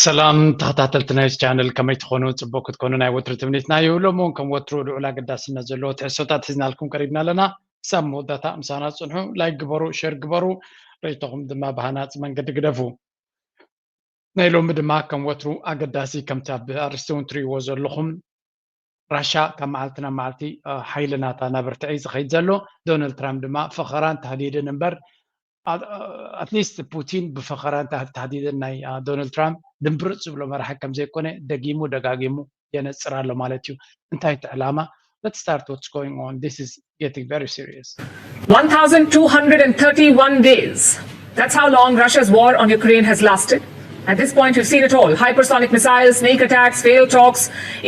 ሰላም ተኸታተልቲ ናይ ቻነል፣ ከመይ ትኾኑ? ጽቡቅ ክትኮኑ ናይ ወትሩ ትምኒትና እዩ። ሎም እውን ከም ወትሩ ልዑል ኣገዳስነት ዘለዎ ትሕዝቶታት ሒዝናልኩም ቀሪብና ኣለና። ክሳብ መወዳእታ ምሳና ጽንሑ። ላይክ ግበሩ፣ ሼር ግበሩ፣ ርእይቶኹም ድማ ብሃናጺ መንገዲ ግደፉ። ናይ ሎሚ ድማ ከም ወትሩ ኣገዳሲ፣ ከምቲ ኣብ ኣርእስቲ እውን ትርእይዎ ዘለኹም፣ ራሻ ካብ መዓልቲ ናብ መዓልቲ ሓይሊ ናታ እናበርትዐ እዩ ዝኸይድ ዘሎ። ዶናልድ ትራምፕ ድማ ፈኸራን ታህዲድን እምበር፣ ኣትሊስት ፑቲን ብፈኸራን ታህዲድን ናይ ዶናልድ ትራምፕ ድንብርፅ ዝብሎ መራሒ ከም ዘይኮነ ደጊሙ ደጋጊሙ የነፅር ኣሎ ማለት እዩ። እንታይ እቲ ዕላማ? Let's start what's going on. This is getting very serious. one thousand two hundred and thirty-one days. That's how long Russia's war on Ukraine has lasted. At this point, we've seen it all: hypersonic missiles, sneak attacks, failed talks,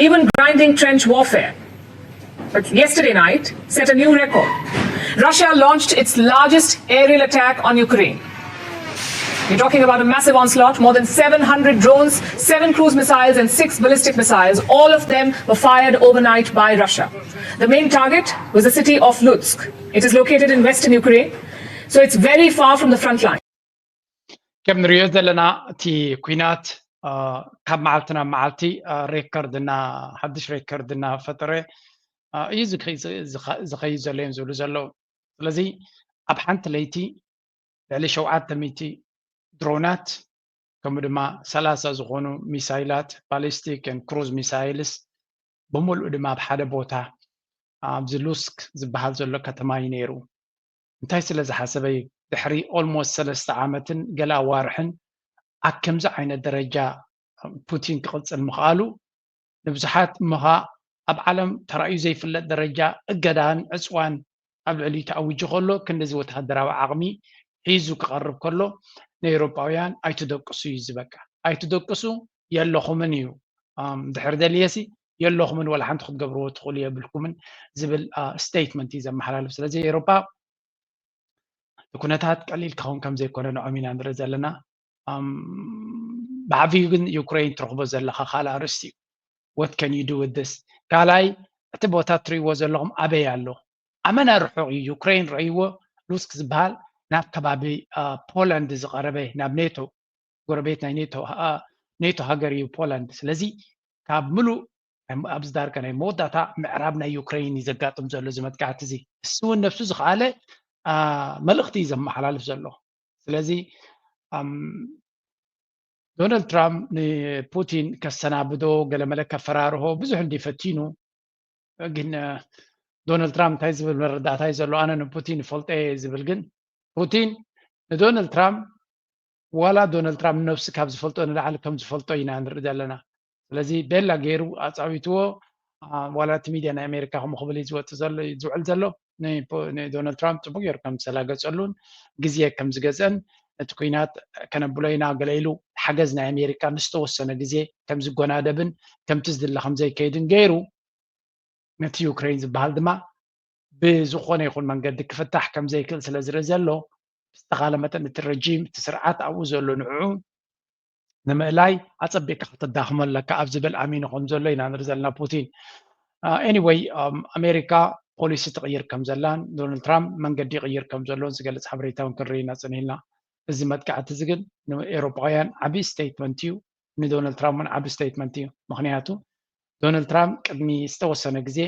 even grinding trench warfare. But yesterday night set a new record. Russia launched its largest aerial attack on Ukraine. You're talking about a massive onslaught, more than seven hundred drones, seven cruise missiles, and six ballistic missiles. All of them were fired overnight by Russia. The main target was the city of Lutsk. It is located in western Ukraine, so it's very far from the front line. ከም ንሪኦ ዘለና እቲ ኩናት ካብ መዓልቲ ናብ መዓልቲ ሬከርድ እና ሓድሽ ሬከርድ እናፈጠረ እዩ ዝኸይድ ዘሎ እዮም ዝብሉ ዘለዉ። ስለዚ ኣብ ሓንቲ ለይቲ ልዕሊ ሸውዓተ ሚእቲ ድሮናት ከምኡ ድማ ሰላሳ ዝኾኑ ሚሳይላት፣ ባሊስቲክ ን ክሩዝ ሚሳይልስ፣ ብምሉእ ድማ ኣብ ሓደ ቦታ ኣብዚ ሉስክ ዝበሃል ዘሎ ከተማ እዩ ነይሩ። እንታይ ስለ ዝሓሰበ እዩ? ድሕሪ ኦልሞስት ሰለስተ ዓመትን ገለ ኣዋርሕን ኣብ ከምዚ ዓይነት ደረጃ ፑቲን ክቕፅል ምኽኣሉ ንብዙሓት እሞ ኸዓ ኣብ ዓለም ተራእዩ ዘይፍለጥ ደረጃ እገዳን ዕፅዋን ኣብ ልዕሊኡ ተኣዊጁ ከሎ፣ ክንድዚ ወተሃደራዊ ዓቕሚ ሒዙ ክቐርብ ከሎ፣ ንኤውሮጳውያን ኣይትደቅሱ እዩ ዝበቃ። ኣይትደቅሱ የለኹምን እዩ። ድሕሪ ደልየሲ የለኹምን፣ ወላ ሓንቲ ክትገብርዎ ትኽእሉ የብልኩምን ዝብል ስቴትመንት እዩ ዘመሓላልፍ። ስለዚ ኤውሮጳ እቲ ኩነታት ቀሊል ክኸውን ከም ዘይኮነ ንዖም ኢና ንርኢ ዘለና። ብዓብዩ ግን ዩክሬን ትረኽቦ ዘለኻ ካልእ ኣርእስቲ እዩ። What can you do with this? ካልኣይ፣ እቲ ቦታ ትርእይዎ ዘለኹም ኣበይ ኣሎ? ኣመና ርሑቕ እዩ። ዩክሬን ረእይዎ፣ ሉስክ ዝበሃል ናብ ከባቢ ፖላንድ ዝቐረበ፣ ናብ ኔቶ፣ ጎረቤት ናይ ኔቶ ሃገር እዩ ፖላንድ። ስለዚ ካብ ምሉእ ኣብዚ ዳርጋ ናይ መወዳእታ ምዕራብ ናይ ዩክሬን እዩ ዘጋጥም ዘሎ እዚ መጥቃዕቲ እዚ። እሱ እውን ነብሱ ዝኸኣለ መልእኽቲ እዩ ዘመሓላልፍ ዘሎ። ስለዚ ዶናልድ ትራምፕ ንፑቲን ከሰናብዶ፣ ገለመለ ከፈራርሆ ብዙሕ እንዲ ፈቲኑ፣ ግን ዶናልድ ትራምፕ እንታይ ዝብል መረዳእታ እዩ ዘሎ? ኣነ ንፑቲን ይፈልጦ እየ ዝብል፣ ግን ፑቲን ንዶናልድ ትራምፕ ዋላ ዶናልድ ትራምፕ ንነብሱ ካብ ዝፈልጦ ንላዕሊ ከም ዝፈልጦ ኢና ንርኢ ዘለና። ስለዚ ቤላ ገይሩ ኣፃዊትዎ። ዋላ እቲ ሚድያ ናይ ኣሜሪካ ከምኡ ክብል እዩ ዝወፅእ ዘሎ፣ ዝውዕል ዘሎ። ንዶናልድ ትራምፕ ፅቡቅ ገይሩ ከም ዝተላገፀሉን ግዜ ከም ዝገዝአን፣ እቲ ኩናት ከነብሎ ኢና ገለ ኢሉ ሓገዝ ናይ ኣሜሪካ ንዝተወሰነ ግዜ ከም ዝጎናደብን ከምቲ ዝድለ ከም ዘይከይድን ገይሩ፣ ነቲ ዩክሬን ዝበሃል ድማ ብዝኾነ ይኹን መንገዲ ክፍታሕ ከም ዘይክእል ስለ ዝርኢ ዘሎ፣ ብዝተኻለ መጠን እቲ ረጂም፣ እቲ ስርዓት ኣብኡ ዘሎ ንዕኡ ንምእላይ ኣጸቢቕካ ከተዳኽሞ ኣለካ ኣብ ዝብል ኣሚኑ ከም ዘሎ ኢና ንርኢ ዘለና ፑቲን። ኤኒወይ፣ ኣሜሪካ ፖሊሲ ትቕይር ከም ዘላን ዶናልድ ትራምፕ መንገዲ ይቕይር ከም ዘሎን ዝገልጽ ሓበሬታ እውን ክንርኢ ኢና ጸኒሕና። እዚ መጥቃዕቲ እዚ ግን ንኤውሮጳውያን ዓቢ ስቴትመንት እዩ፣ ንዶናልድ ትራምፕ እውን ዓቢ ስቴትመንት እዩ። ምኽንያቱ ዶናልድ ትራምፕ ቅድሚ ዝተወሰነ ግዜ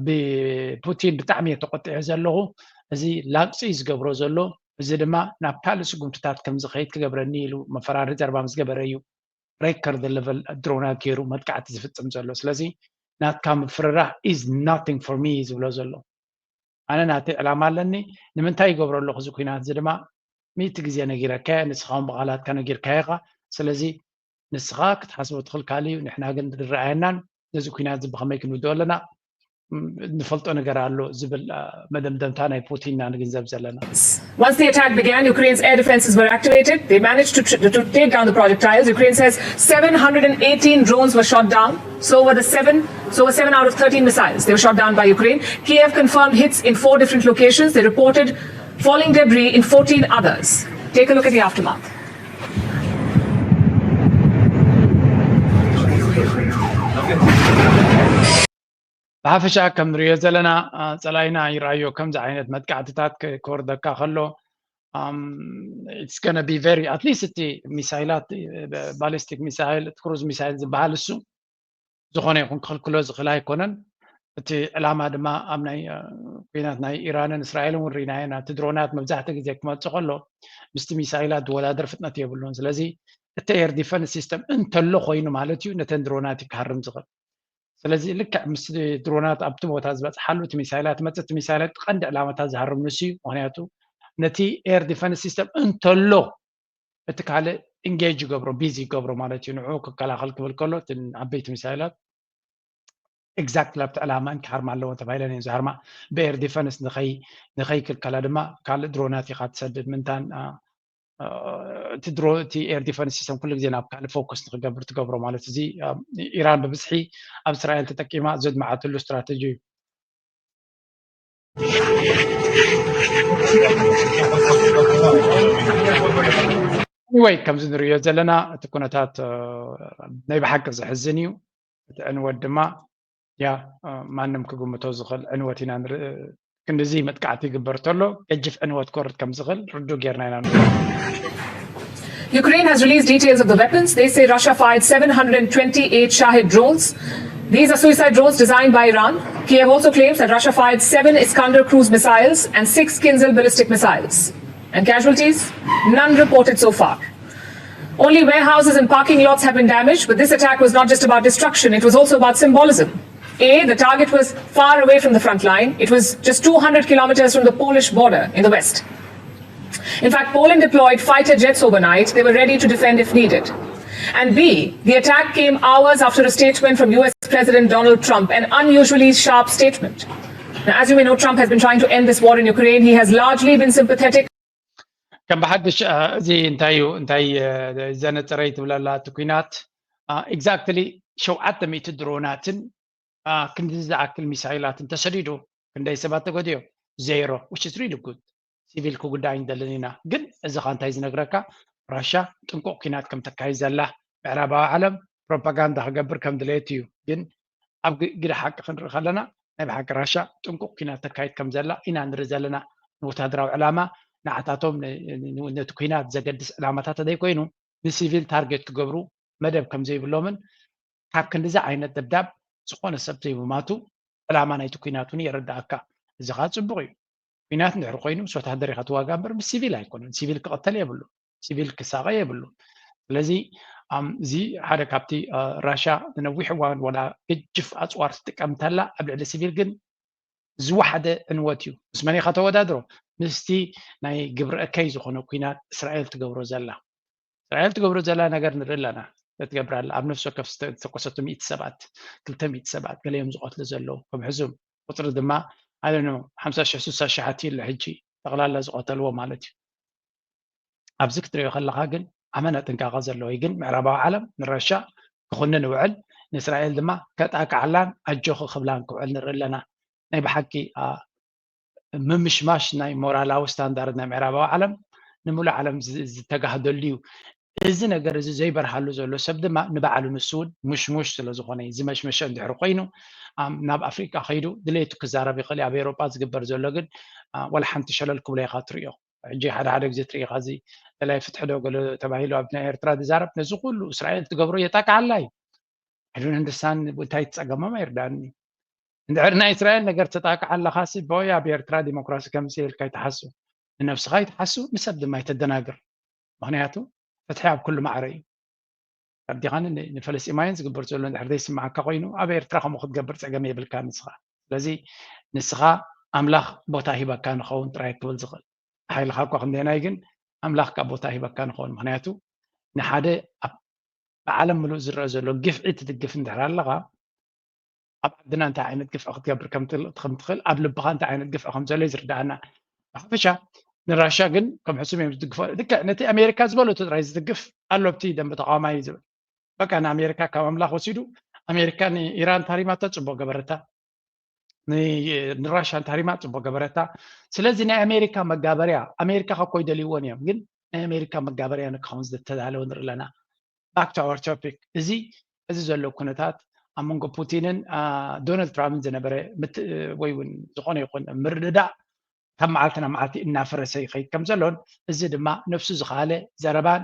ብፑቲን ብጣዕሚ እየ ተቆጢዐ ዘለኹ፣ እዚ ላግፂ እዩ ዝገብሮ ዘሎ፣ እዚ ድማ ናብ ካልእ ስጉምትታት ከም ዝኸይድ ክገብረኒ ኢሉ መፈራሪ ዘረባ ምስ ገበረ እዩ ሬከርድ ለቨል ድሮናት ገይሩ መጥቃዕቲ ዝፍፅም ዘሎ። ስለዚ ናትካ ምፍርራህ is nothing for me ዝብሎ ዘሎ። ኣነ ናተይ ዕላማ ኣለኒ። ንምንታይ ይገብሮ ኣለኹ እዚ ኩናት እዚ ድማ ሚእቲ ግዜ ነጊረካየ፣ ንስኻ እውን ብቓላትካ ነጊርካዮ ኢኻ። ስለዚ ንስኻ ክትሓስቦ ትኽእል ካልእ እዩ፣ ንሕና ግን ዝረኣየናን ነዚ ኩናት እዚ ብኸመይ ክንውድኦ ኣለና ንፈልጦ ነገር ኣሎ ዝብል መደምደምታ ናይ ፑቲን ኢና ንግንዘብ ዘለና። Once the attack began, Ukraine's air defenses were activated. They managed to, to take down the projectiles. Ukraine says seven hundred and eighteen drones were shot down. So were the seven, so were seven out of thirteen missiles. They were shot down by Ukraine. Kiev confirmed hits in four different locations. They reported falling debris in fourteen others. Take a look at the aftermath. ብሓፈሻ ከም ንሪኦ ዘለና ጸላኢና ይረኣዮ ከምዚ ዓይነት መጥቃዕትታት ክወርደካ ከሎ it's gonna be very, at least እቲ ሚሳይላት፣ ballistic missile፣ ክሩዝ ሚሳይል ዝበሃል እሱ ዝኾነ ይኹን ክኽልክሎ ዝኽእል ኣይኮነን። እቲ ዕላማ ድማ ኣብ ናይ ኩናት ናይ ኢራንን እስራኤልን እውን ርኢናዮ ኢና። እቲ ድሮናት መብዛሕትኡ ግዜ ክመፅእ ከሎ ምስቲ ሚሳይላት ዝወዳደር ፍጥነት የብሉን። ስለዚ እቲ air defense system እንተሎ ኮይኑ ማለት እዩ ነተን ድሮናት እዩ ክሃርም ዝኽእል። ስለዚ ልክዕ ምስ ድሮናት ኣብቲ ቦታ ዝበፅሓሉ እቲ ሚሳይላት መፅእ፣ እቲ ሚሳይላት ቀንዲ ዕላማታት ዝሃርም ንሱ እዩ። ምክንያቱ ነቲ air defense system እንተሎ እቲ ካልእ engage ይገብሮ፣ busy ይገብሮ ማለት እዩ። ንዑ ክከላኸል ክብል ከሎ እተን ዓበይቲ ሚሳይላት exactly ኣብቲ ዕላማን ክሃርማ ኣለዎ ተባሂለን እየን ዝሃርማ። ብ air defense ንኸይ ንኸይክልከላ ድማ ካልእ ድሮናት ኢኻ ትሰድድ ምንታን እቲ ድሮ እቲ air defense system ኩሉ ግዜ ናብ ካልእ focus ንክገብር ትገብሮ ማለት እዚ ኢራን ብብዝሒ ኣብ እስራኤል ተጠቂማ ዘድመዓትሉ ስትራተጂ እዩ። ወይ ከምዚ ንሪዮ ዘለና እቲ ኩነታት ናይ ብሓቂ ዘሕዝን እዩ። እቲ ዕንወት ድማ ያ ማንም ክግምቶ ዝኽእል ዕንወት ኢና ንርኢ። ክንድዚ መጥቃዕቲ ይግበር ተሎ ገጅፍ ዕንወት ክወርድ ከም ዝኽእል ርዱእ ጌርና ኢና ንሪኦ። Ukraine has released details of the weapons. They say Russia fired seven hundred twenty-eight Shahed drones. These are suicide drones designed by Iran. Kiev also claims that Russia fired seven Iskander cruise missiles and six Kinzhal ballistic missiles. And casualties? None reported so far. Only warehouses and parking lots have been damaged, but this attack was not just about destruction, it was also about symbolism. A, the target was far away from the front line. It was just two hundred kilometers from the Polish border in the west. In fact, Poland deployed fighter jets overnight. They were ready to defend if needed. And B, the attack came hours after a statement from U S President Donald Trump, an unusually sharp statement. Now, as you may know, Trump has been trying to end this war in Ukraine. He has largely been sympathetic. ከም ብሓድሽ እዚ እንታይ እዩ እንታይ ዘነፅረይ ትብለላ እቲ ኩናት exactly ሸውዓተ ሚእቲ ድሮናትን ክንዲ ዝኣክል ሚሳይላትን ተሰዲዱ ክንደይ ሰባት ተጎድዮ? ዜሮ። Which is really good። ሲቪል ክጉዳእ ኣይንደልን ኢና። ግን እዚ ኻ እንታይ ዝነግረካ? ራሻ ጥንቁቕ ኩናት ከም ተካይድ ዘላ ምዕራባዊ ዓለም ፕሮፓጋንዳ ክገብር ከም ድሌት እዩ። ግን ኣብ ግደ ሓቂ ክንርኢ ከለና ናይ ብሓቂ ራሻ ጥንቁቕ ኩናት ተካይድ ከም ዘላ ኢና ንርኢ ዘለና። ንወታደራዊ ዕላማ ንዓታቶም ነቲ ኩናት ዘገድስ ዕላማታት ተዘይኮይኑ ንሲቪል ታርጌት ክገብሩ መደብ ከም ዘይብሎምን ካብ ክንድዚ ዓይነት ደብዳብ ዝኾነ ሰብ ዘይምማቱ ዕላማ ናይቲ ኩናት እውን የረድኣካ። እዚ ኸዓ ፅቡቕ እዩ። ኩናት እንድሕር ኮይኑ ምስ ወታደር ኢኻ ትዋጋ እምበር ምስ ሲቪል ኣይኮነን። ሲቪል ክቕተል የብሉ፣ ሲቪል ክሳቐ የብሉ። ስለዚ እዚ ሓደ ካብቲ ራሻ ንነዊሕ እዋን ወላ ገጅፍ ኣፅዋር ትጥቀም እንተላ ኣብ ልዕሊ ሲቪል ግን ዝወሓደ ዕንወት እዩ። ምስ መን ኢኻ ተወዳድሮ? ምስቲ ናይ ግብረ እከይ ዝኾነ ኩናት እስራኤል ትገብሮ ዘላ። እስራኤል ትገብሮ ዘላ ነገር ንርኢ ኣለና። ትገብር ኣላ ኣብ ነፍሲ ወከፍ ዝተኮሰቱ ሚእቲ ሰባት ክልተ ሚእቲ ሰባት ገለዮም ዝቐትሉ ዘለዉ ከም ሕዙም ቁፅሪ ድማ ኣለ ሓምሳ ሽሕ ስሳ ሽሕ ኣትዩ ኣሎ ሕጂ ጠቕላላ ዝቐተልዎ ማለት እዩ። ኣብዚ ክትሪኦ ከለኻ ግን ኣመና ጥንቃቐ ዘለዎ እዩ። ግን ምዕራባዊ ዓለም ንረሻ ክኹንን ውዕል ንእስራኤል ድማ ከጣቅዓላን ኣጆኺ ክብላን ክውዕል ንርኢ ኣለና። ናይ ብሓቂ ምምሽማሽ ናይ ሞራላዊ ስታንዳርድ ናይ ምዕራባዊ ዓለም ንምሉእ ዓለም ዝተጋህደሉ እዩ። እዚ ነገር እዚ ዘይበርሃሉ ዘሎ ሰብ ድማ ንባዕሉ ንሱ እውን ሙሽሙሽ ስለ ዝኾነ እዩ። ዝመሽመሸ እንድሕር ኮይኑ ናብ ኣፍሪቃ ከይዱ ድሌቱ ክዛረብ ይኽእል እዩ። ኣብ ኤውሮጳ ዝግበር ዘሎ ግን ወላ ሓንቲ ሸለል ክብሎ ኢኻ ትሪኦ። ሕጂ ሓደ ሓደ ግዜ ትርኢ ኢኻ እዚ ደላይ ፍትሒ ዶ ገለ ተባሂሉ ኣብ ናይ ኤርትራ ዝዛረብ ነዚ ኩሉ እስራኤል ትገብሮ የጣቅዓላ እዩ። I don't understand እንታይ ትፀገሞም ኣይርዳእኒ። እንድሕር ናይ እስራኤል ነገር ተጣቅዓ ኣለኻሲ ቦይ ኣብ ኤርትራ ዲሞክራሲ ከምፅእ ኢልካ ይትሓሱ ንነብስኻ ይትሓሱ ንሰብ ድማ ይተደናግር። ምክንያቱ ፍትሒ ኣብ ኩሉ ማዕረ እዩ። ኣዲኻን ንፈለስጢማውያን ዝግበር ዘሎ እንድሕር ዘይስምዓካ ኮይኑ ኣብ ኤርትራ ከምኡ ክትገብር ፀገም የብልካ ንስኻ። ስለዚ ንስኻ ኣምላኽ ቦታ ሂበካ ንኸውን ጥራይ ክብል ዝኽእል ሓይልኻ እኳ ክንደየናይ ግን ኣምላኽ ካብ ቦታ ሂበካ ንኸውን። ምክንያቱ ንሓደ ኣብ ብዓለም ምሉእ ዝረአ ዘሎ ግፍዒ ትድግፍ እንድሕር ኣለኻ ኣብ ዓድና እንታይ ዓይነት ግፍዒ ክትገብር ከምትኽእል ኣብ ልብኻ እንታይ ዓይነት ግፍዒ ከም ዘሎ ዝርዳኣና። ብሓፈሻ ንራሻ ግን ከም ሕሱም እዮም ዝድግፎ። ልክዕ ነቲ ኣሜሪካ ዝበለቶ ጥራይ ዝድግፍ ኣሎ ኣብቲ ደንበ ተቃዋማይ ዝብል በቃ ንኣሜሪካ ካብ ኣምላኽ ወሲዱ ኣሜሪካ ንኢራን ታሪማቶ ፅቡቅ ገበረታ። ንራሻ እንታሪማ ፅቡቅ ገበረታ። ስለዚ ናይ ኣሜሪካ መጋበርያ ኣሜሪካ ከኮይ ደልይዎን እዮም ግን ናይ ኣሜሪካ መጋበርያ ንክኸውን ዝተዳለወ ንርኢ ኣለና። Back to our topic እዚ እዚ ዘሎ ኩነታት ኣብ መንጎ ፑቲንን ዶናልድ ትራምፕን ዝነበረ ወይ እውን ዝኾነ ይኹን ምርድዳእ ካብ መዓልቲ ናብ መዓልቲ እናፈረሰ ይኸይድ ከም ዘሎን፣ እዚ ድማ ነፍሱ ዝኸኣለ ዘረባን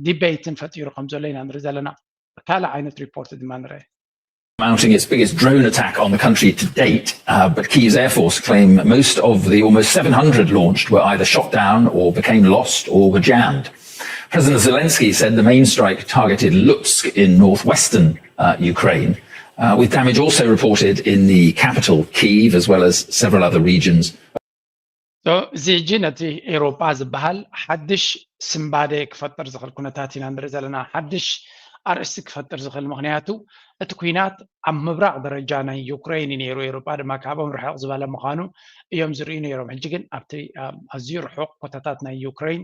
ዲቤይትን ፈጢሩ ከም ዘሎ ኢና ንርኢ ዘለና። ካልእ ዓይነት ሪፖርት ድማ ንርአ። Mounting its biggest drone attack on the country to date, uh, but Kyiv's Air Force claim most of the almost seven hundred launched were either shot down or became lost or were jammed. President Zelensky said the main strike targeted Lutsk in northwestern uh, Ukraine, uh, with damage also reported in the capital, Kyiv, as well as several other regions. እዚ ሕጂ ነቲ ኤውሮጳ ዝበሃል ሓድሽ ስንባደ ክፈጥር ዝኽእል ኩነታት ኢና ንርኢ ዘለና። ሓድሽ ኣርእስቲ ክፈጥር ዝኽእል፣ ምኽንያቱ እቲ ኩናት ኣብ ምብራቕ ደረጃ ናይ ዩክሬን እዩ ነይሩ። ኤውሮጳ ድማ ካብኦም ርሕቕ ዝበለ ምዃኑ እዮም ዝርእዩ ነይሮም። ሕጂ ግን ኣብቲ ኣዝዩ ርሑቕ ቦታታት ናይ ዩክሬን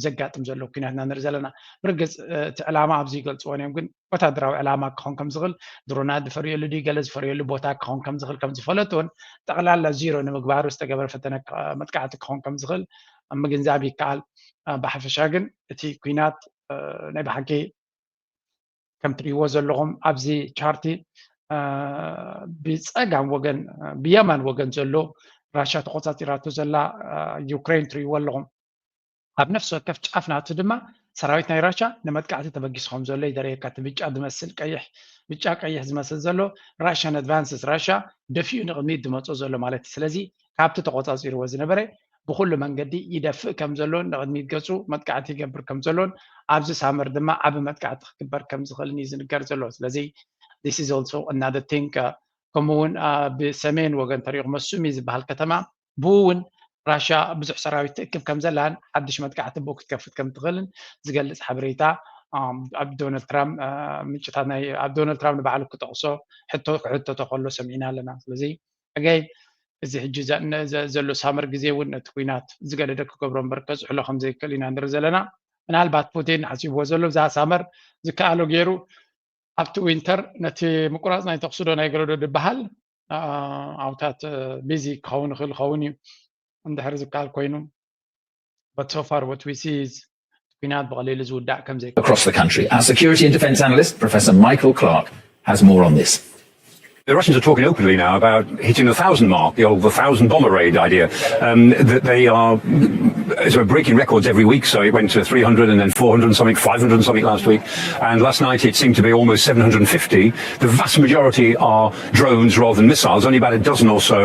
ዘጋጥም ዘሎ ኩናት ኢና ንርኢ ዘለና። ብርግጽ እቲ ዕላማ ኣብዚ ይገልጽዎን እዮም፣ ግን ወታደራዊ ዕላማ ክኸውን ከም ዝኽእል፣ ድሮናት ዝፈርየሉ ድዩ ገለ ዝፈርየሉ ቦታ ክኸውን ከም ዝኽእል ከም ዝፈለጡ እውን፣ ጠቕላላ ዚሮ ንምግባሩ ዝተገበረ ፈተነ መጥቃዕቲ ክኸውን ከም ዝኽእል ምግንዛብ ይከኣል። ብሓፈሻ ግን እቲ ኩናት ናይ ብሓቂ ከም ትሪእዎ ዘለኹም ኣብዚ ቻርቲ ብፀጋም ወገን ብየማን ወገን ዘሎ ራሻ ተቆፃፂራቶ ዘላ ዩክሬን ትሪእዎ ኣለኹም። ኣብ ነፍሲ ወከፍ ጫፍ ናቱ ድማ ሰራዊት ናይ ራሻ ንመጥቃዕቲ ተበጊሱ ከም ዘሎ ይደረየካ። እቲ ብጫ ዝመስል ቀይሕ ብጫ ቀይሕ ዝመስል ዘሎ ራሽን ኣድቫንስስ ራሻ ደፊኡ ንቕድሚት ዝመፅኦ ዘሎ ማለት እዩ። ስለዚ ካብቲ ተቆፃፂርዎ ዝነበረ ብኩሉ መንገዲ ይደፍእ ከም ዘሎን ንቕድሚት ገፁ መጥቃዕቲ ይገብር ከም ዘሎን ኣብዚ ሳመር ድማ ዓቢ መጥቃዕቲ ክግበር ከም ዝኽእልን እዩ ዝንገር ዘሎ። ስለዚ this is also another thing። ከምኡ እውን ብሰሜን ወገን ተሪቑ መሱሚ ዝበሃል ከተማ ብኡ እውን ራሻ ብዙሕ ሰራዊት ትእክብ ከም ዘላን ሓድሽ መጥቃዕቲ ብኡ ክትከፍት ከም ትኽእልን ዝገልጽ ሓበሬታ ኣብ ዶናልድ ትራምፕ ምንጭታት ናይ ኣብ ዶናልድ ትራምፕ ንባዕሉ ክጠቕሶ ሕቶ ክሕተቶ ከሎ ሰሚዕና ኣለና። ስለዚ ኣጋይ እዚ ሕጂ ዘሎ ሳመር ግዜ እውን ነቲ ኩናት ዝገደደ ክገብሮ እምበር ከዝሕሎ ከም ዘይክእል ኢና ንርኢ ዘለና። ምናልባት ፑቲን ሓሲብዎ ዘሎ እዛ ሳመር ዝከኣሎ ገይሩ ኣብቲ ዊንተር ነቲ ምቁራፅ ናይ ተኽሲ ዶ ናይ ገለዶ ዝበሃል ኣውታት ቢዚ ክኸውን ይኽእል ይኸውን እዩ እንድሕር ዝከኣል ኮይኑ። But so far what we see is ኩናት ብቐሊሉ ዝውዳእ ከም ዘይ across the country. Our security and defense analyst, Professor Michael Clark, has more on this. The Russians are talking openly now about hitting the thousand mark, the old the thousand bomber raid idea. Um, that they are so breaking records every week. So it went to three hundred and then four hundred and something, five hundred and something last week. And last night it seemed to be almost seven hundred and fifty. The vast majority are drones rather than missiles. Only about a dozen or so,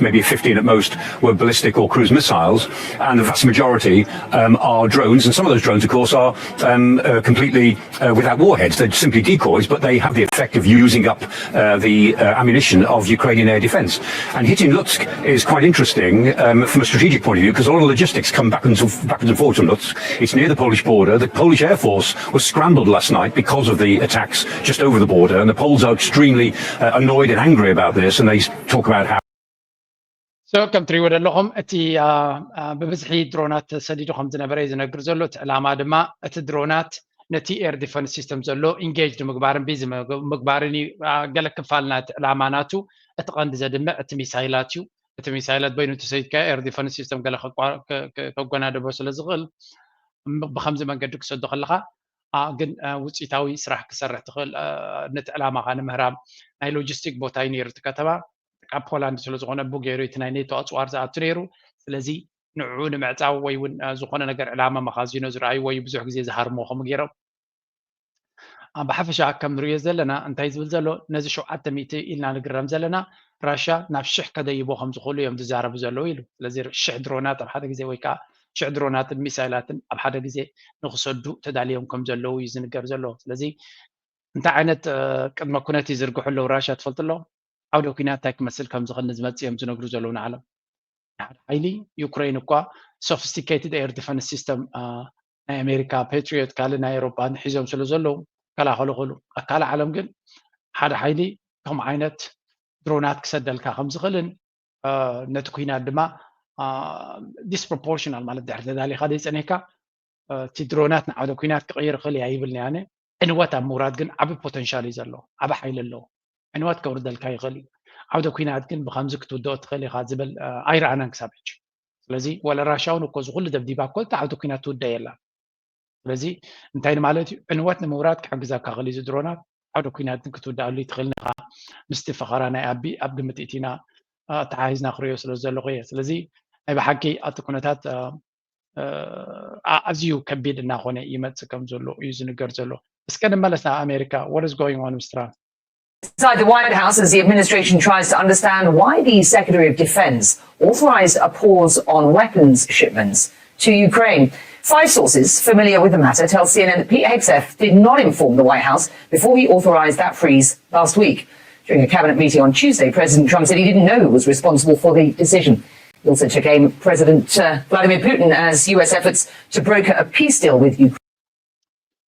maybe fifteen at most, were ballistic or cruise missiles. And the vast majority um, are drones. And some of those drones, of course, are um, uh, completely uh, without warheads. They're simply decoys, but they have the effect of using up uh, the uh, ammunition of Ukrainian air defense. And hitting Lutsk is quite interesting um, from a strategic point of view because all the logistics come back and, backwards and forwards from Lutsk. It's near the Polish border. The Polish Air Force was scrambled last night because of the attacks just over the border. And the Poles are extremely uh, annoyed and angry about this. And they talk about how So ከም ትሪእዎ ዘለኹም እቲ ብብዝሒ ድሮናት ተሰዲዱ ከም ዝነበረ እዩ ዝነግር ዘሎ። እቲ ዕላማ ድማ እቲ ድሮናት ነቲ ኤር ዲፈንስ ሲስተም ዘሎ ኢንጌጅ ንምግባርን ቢዚ ምግባርን እዩ። ገለ ክፋል ናቲ ዕላማ ናቱ እቲ ቀንዲ ዘድምዕ እቲ ሚሳይላት እዩ። እቲ ሚሳይላት በይኑ ተሰይድካ ኤር ዲፈንስ ሲስተም ገለ ከጓናደቦ ስለ ዝኽእል ብከምዚ መንገዲ ክሰዶ ከለካ ግን ውፅኢታዊ ስራሕ ክሰርሕ ትኽእል ነቲ ዕላማኻ ንምህራም ናይ ሎጂስቲክ ቦታ እዩ ነይሩ እቲ ከተማ። ካብ ፖላንድ ስለ ዝኾነ ቡ ገይሩ እቲ ናይ ኔቶ ኣፅዋር ዝኣቱ ነይሩ። ስለዚ ንዕኡ ንምዕፃው ወይ እውን ዝኾነ ነገር ዕላማ መኻዚኖ ዝረኣዩ ወይ ብዙሕ ግዜ ዝሃርሞ ከምኡ ገይሮም። ብሓፈሻ ከም ንሪኦ ዘለና እንታይ ዝብል ዘሎ ነዚ ሸውዓተ ሚእቲ ኢልና ንግረም ዘለና ራሽያ ናብ ሽሕ ከደይቦ ከም ዝኽእሉ እዮም ዝዛረቡ ዘለዉ ኢሉ። ስለዚ ሽሕ ድሮናት ኣብ ሓደ ግዜ ወይ ከዓ ሽሕ ድሮናትን ሚሳይላትን ኣብ ሓደ ግዜ ንክሰዱ ተዳልዮም ከም ዘለዉ እዩ ዝንገር ዘሎ። ስለዚ እንታይ ዓይነት ቅድመ ኩነት ይዝርግሑ ኣለዉ ራሽያ ትፈልጡ ኣለኹም? ዓውደ ኩናት እንታይ ክመስል ከም ዝኽእል ንዝመጽእ እዮም ዝነግሩ ዘለዉ ንዓለም። ሓደ ሓይሊ ዩክሬን እኳ ሶፊስቲኬትድ ኤር ዲፈንስ ሲስተም ናይ ኣሜሪካ ፔትሪዮት ካልእ ናይ ኤሮፓን ሒዞም ስለ ዘለዉ ከላኸሉ ክእሉ ካልእ ዓለም ግን ሓደ ሓይሊ ከም ዓይነት ድሮናት ክሰደልካ ከም ዝኽእልን ነቲ ኩናት ድማ ዲስፕሮፖርሽናል ማለት ድሕሪ ተዳሊኻ ዘይፀኒሕካ እቲ ድሮናት ንዓውደ ኩናት ክቕይር ይኽእል እያ ይብል ኣነ። ዕንወት ኣብ ምውራድ ግን ዓቢ ፖተንሻል እዩ ዘሎ፣ ዓቢ ሓይሊ ኣለዎ። ዕንወት ከውርደልካ ይኽእል እዩ። ዓውደ ኩናት ግን ብከምዚ ክትውደኦ ትኽእል ኢኻ ዝብል ኣይረኣናን ክሳብ ሕጂ። ስለዚ ወላ ራሻ እውን እኮ ዝኩሉ ደብዲባ እኮ እቲ ዓውደ ኩናት ትውደ የላ። ስለዚ እንታይ ማለት እዩ? ዕንወት ንምውራድ ክሕግዘካ ክእል እዚ ድሮናት ዓውደ ኩናት ግን ክትውደኣሉ ይትኽእል ኢኻ። ምስቲ ፈኸራ ናይ ኣቢ ኣብ ግምት እቲና ኣተሓሒዝና ክሪኦ ስለ ዘለኹ እየ። ስለዚ ናይ ብሓቂ ኣብቲ ኩነታት ኣዝዩ ከቢድ እናኾነ ይመፅእ ከም ዘሎ እዩ ዝንገር ዘሎ። እስከ ንመለስ ናብ ኣሜሪካ። What is going on with Trump? Inside the White House, as the administration tries to understand why the Secretary of Defense authorized a pause on weapons shipments to Ukraine. Five sources familiar with the matter tell C N N that Pete Hegseth did not inform the White House before he authorized that freeze last week. During a cabinet meeting on Tuesday, President Trump said he didn't know who was responsible for the decision. He also took aim at President uh, Vladimir Putin and his U S efforts to broker a peace deal with Ukraine.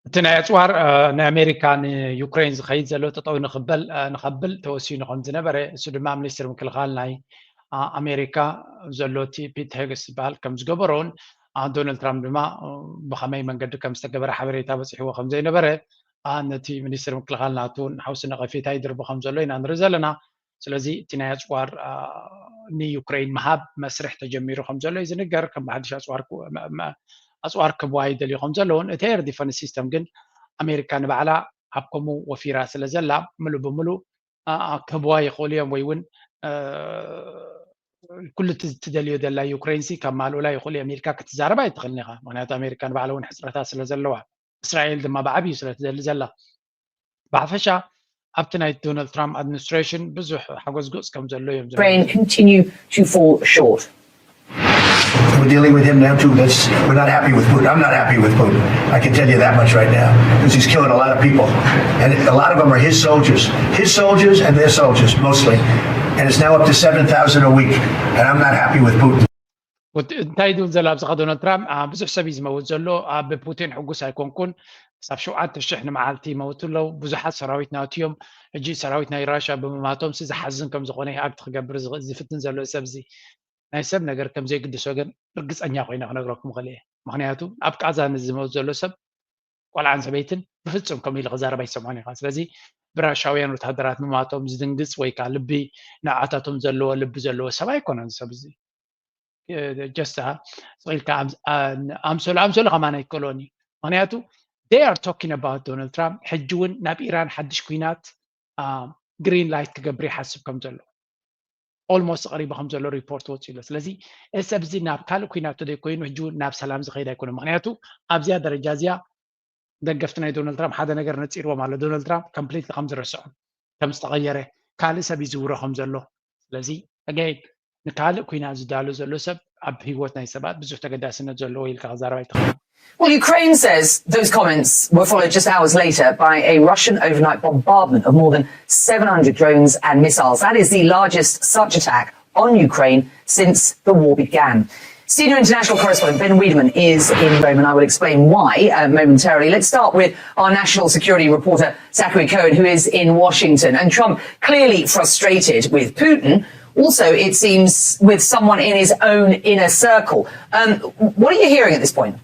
እቲ ናይ ኣፅዋር ናይ ኣሜሪካ ንዩክሬን ዝኸይድ ዘሎ ጠጠው ንክበል ንከብል ተወሲኑ ከም ዝነበረ፣ እሱ ድማ ሚኒስትር ምክልኻል ናይ ኣሜሪካ ዘሎ እቲ ፒት ሄግስ ዝበሃል ከም ዝገበሮን ዶናልድ ትራምፕ ድማ ብኸመይ መንገዲ ከም ዝተገበረ ሓበሬታ በፂሕዎ ከም ዘይነበረ ነቲ ሚኒስትር ምክልኻል ናቱ ንሓውሲ ነቐፌታ ይድርቦ ከም ዘሎ ኢና ንርኢ ዘለና። ስለዚ እቲ ናይ ኣፅዋር ንዩክሬን ምሃብ መስርሕ ተጀሚሩ ከም ዘሎ እዩ ዝንገር። ከም ብሓድሽ ኣፅዋር ክብዋ ይደልዩ ከም ዘለውን እቲ ኤር ዲፈንስ ሲስተም ግን ኣሜሪካ ንባዕላ ኣብ ከምኡ ወፊራ ስለ ዘላ ምሉእ ብምሉእ ክህብዋ ይኽእሉ እዮም ወይ እውን ኩሉ እቲ ትደልዮ ዘላ ዩክሬን ሲ ካብ ማልኡላ ይኽእሉ እዮም ኢልካ ክትዛረብ ኣይትኽእልን ኢኻ። ምክንያቱ ኣሜሪካ ንባዕላ እውን ሕፅረታት ስለ ዘለዋ እስራኤል ድማ ብዓብዩ ስለ ትደሊ ዘላ ብሓፈሻ ኣብቲ ናይ ዶናልድ ትራምፕ ኣድሚኒስትሬሽን ብዙሕ ሓጎስ ገፅ ከም ዘሎ እዮም Ukraine continue to fall short. We're dealing with him now too. That's we're not happy with Putin. I'm not happy with Putin. I can tell you that much right now because he's killing a lot of people, and a lot of them are his soldiers, his soldiers and their soldiers mostly. And it's now up to seven thousand a week, and I'm not happy with Putin. እንታይ ድብል ዘሎ ኣብዚ ዶናልድ ትራምፕ ብዙሕ ሰብ እዩ ዝመውት ዘሎ። ኣብ ፑቲን ሕጉስ ኣይኮንኩን። ክሳብ ሸውዓተ ሽሕ ንመዓልቲ ይመውቱ ኣለዉ። ብዙሓት ሰራዊት ናቱ እዮም። ሕጂ ሰራዊት ናይ ራሽያ ብምማቶም ሲ ዝሓዝን ከም ዝኾነ ኣክት ክገብር ዝፍትን ዘሎ ሰብ እዚ ናይ ሰብ ነገር ከም ዘይግድሶ ግን ርግፀኛ ኮይነ ክነግረኩም ክእል እየ። ምክንያቱ ኣብ ቃዛ ንዝመውት ዘሎ ሰብ ቆልዓን ሰበይትን ብፍፁም ከምኡ ኢሉ ክዛረብ ኣይሰምዖን ኢኻ። ስለዚ ብራሻውያን ወታደራት ምማቶም ዝድንግፅ ወይ ከዓ ልቢ ንዓታቶም ዘለዎ ልቢ ዘለዎ ሰብ ኣይኮነን ሰብ እዚ ጀስት ስቕ ኢልካ ኣምሰሉ ኣምሰሉ ከማን ኣይክእሎን እዩ። ምክንያቱ they are talking about ዶናልድ ትራምፕ ሕጂ እውን ናብ ኢራን ሓድሽ ኩናት ግሪን ላይት ክገብር ይሓስብ ከም ዘሎ ኦልሞስት ቀሪቡ ከም ዘሎ ሪፖርት ወፂኡ ኣሎ። ስለዚ እዚ ሰብ እዚ ናብ ካልእ ኩናት ተዘይኮይኑ ሕጂ እውን ናብ ሰላም ዝኸይድ ኣይኮነ። ምክንያቱ ኣብዚኣ ደረጃ እዚኣ ደገፍቲ ናይ ዶናልድ ትራምፕ ሓደ ነገር ነፂርዎም ኣሎ። ዶናልድ ትራምፕ ኮምፕሊትሊ ከም ዝረስዖ ከም ዝተቐየረ ካልእ ሰብ ይዝውሮ ከም ዘሎ ስለዚ ኣገይን ንካልእ ኩናት ዝዳሎ ዘሎ ሰብ ኣብ ህይወት ናይ ሰባት ብዙሕ ተገዳስነት ዘለዎ ኢልካ ክዛረብ ኣይትኽእልን። Well, Ukraine says those comments were followed just hours later by a Russian overnight bombardment of more than seven hundred drones and missiles. That is the largest such attack on Ukraine since the war began. Senior international correspondent Ben Wedeman is in Rome, and I will explain why uh, momentarily. Let's start with our national security reporter, Zachary Cohen, who is in Washington. And Trump clearly frustrated with Putin, also, it seems, with someone in his own inner circle. Um, what are you hearing at this point?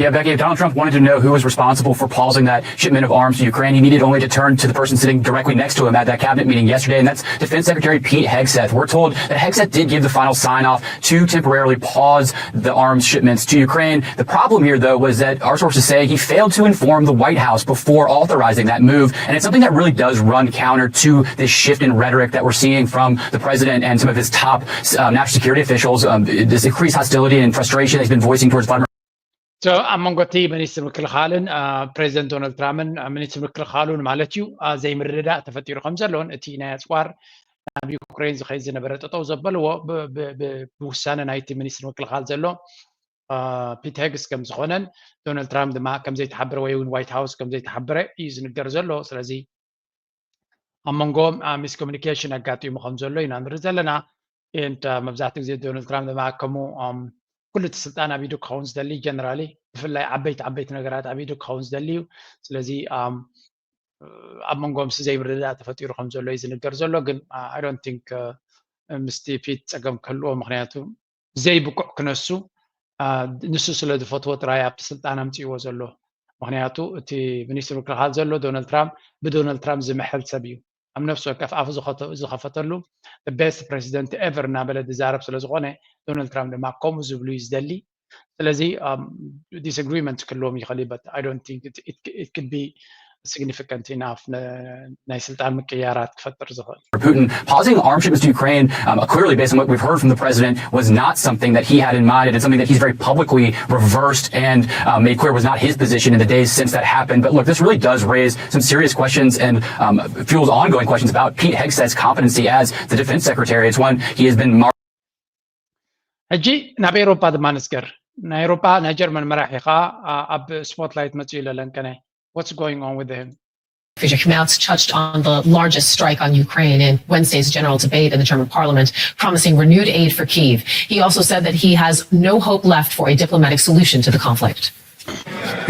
Yeah, Becky, if Donald Trump wanted to know who was responsible for pausing that shipment of arms to Ukraine, he needed only to turn to the person sitting directly next to him at that cabinet meeting yesterday, and that's Defense Secretary Pete Hegseth. We're told that Hegseth did give the final sign off to temporarily pause the arms shipments to Ukraine. The problem here, though, was that our sources say he failed to inform the White House before authorizing that move, and it's something that really does run counter to this shift in rhetoric that we're seeing from the president and some of his top uh, national security officials. Um, this increased hostility and frustration that he's been voicing towards Vladimir. ኣብ መንጎ እቲ ሚኒስትር ምክልኻልን ፕሬዚደንት ዶናልድ ትራምፕን ሚኒስትር ምክልኻሉን ማለት እዩ ዘይምርድዳእ ተፈጢሩ ከም ዘሎን እቲ ናይ ኣፅዋር ናብ ዩክሬን ዝኸይድ ዝነበረ ጠጠው ዘበልዎ ብውሳነ ናይቲ ሚኒስትር ምክልኻል ዘሎ ፒት ሄግስ ከም ዝኾነን ዶናልድ ትራምፕ ድማ ከም ዘይተሓበረ ወይ እውን ዋይት ሃውስ ከም ዘይተሓበረ እዩ ዝንገር ዘሎ። ስለዚ ኣብ መንጎም ሚስ ኮሚኒኬሽን ኣጋጢሙ ከም ዘሎ ኢና ንርኢ ዘለና። መብዛሕትኡ ግዜ ዶናልድ ትራምፕ ድማ ከምኡ ኩሉ እቲ ስልጣን ኣብ ኢዱ ክኸውን ዝደሊ ጀነራሊ ብፍላይ ዓበይቲ ዓበይቲ ነገራት ኣብ ኢዱ ክኸውን ዝደሊ እዩ። ስለዚ ኣብ መንጎም ሲ ዘይምርድዳእ ተፈጢሩ ከም ዘሎ እዩ ዝንገር ዘሎ። ግን I don't think ምስቲ ፒት ፀገም ክህልዎ ምክንያቱ ዘይብቁዕ ክነሱ ንሱ ስለ ዝፈትዎ ጥራይ ኣብቲ ስልጣን ኣምፅእዎ ዘሎ። ምክንያቱ እቲ ሚኒስትር ምክልኻል ዘሎ ዶናልድ ትራምፕ ብዶናልድ ትራምፕ ዝምሕል ሰብ እዩ። ኣብ ነፍሲ ወከፍ ኣፉ ዝኸፈተሉ ቤስት ፕሬዚደንት ኤቨር እናበለ ዝዛረብ ስለ ዝኾነ ዶናልድ ትራምፕ ድማ ከምኡ ዝብሉ እዩ ዝደሊ። ስለዚ ዲስግሪመንት ክህልዎም ይኽእል እዩ but I don't think it could be significant enough ናይ ስልጣን ምቅያራት ክፈጥር ዝኽእል። Putin pausing arms shipments to Ukraine, um, clearly based on what we've heard from the president, was not something that he had in mind. It is something that he's very publicly reversed and uh, made clear was not his position in the days since that happened. But look, this really does raise some serious questions and um, fuels ongoing questions about Pete Hegseth's competency as the defense secretary. It's one he has been marked. ሕጂ ናብ ኤሮፓ ድማ ንስገር። ናይ ኤሮፓ ናይ ጀርመን መራሒ ከዓ ኣብ ስፖትላይት መፅኡ ኢለ ለንቀነ። What's going on with him? Friedrich Merz touched on the largest strike on Ukraine in Wednesday's general debate in the German parliament, promising renewed aid for Kyiv. He also said that he has no hope left for a diplomatic solution to the conflict.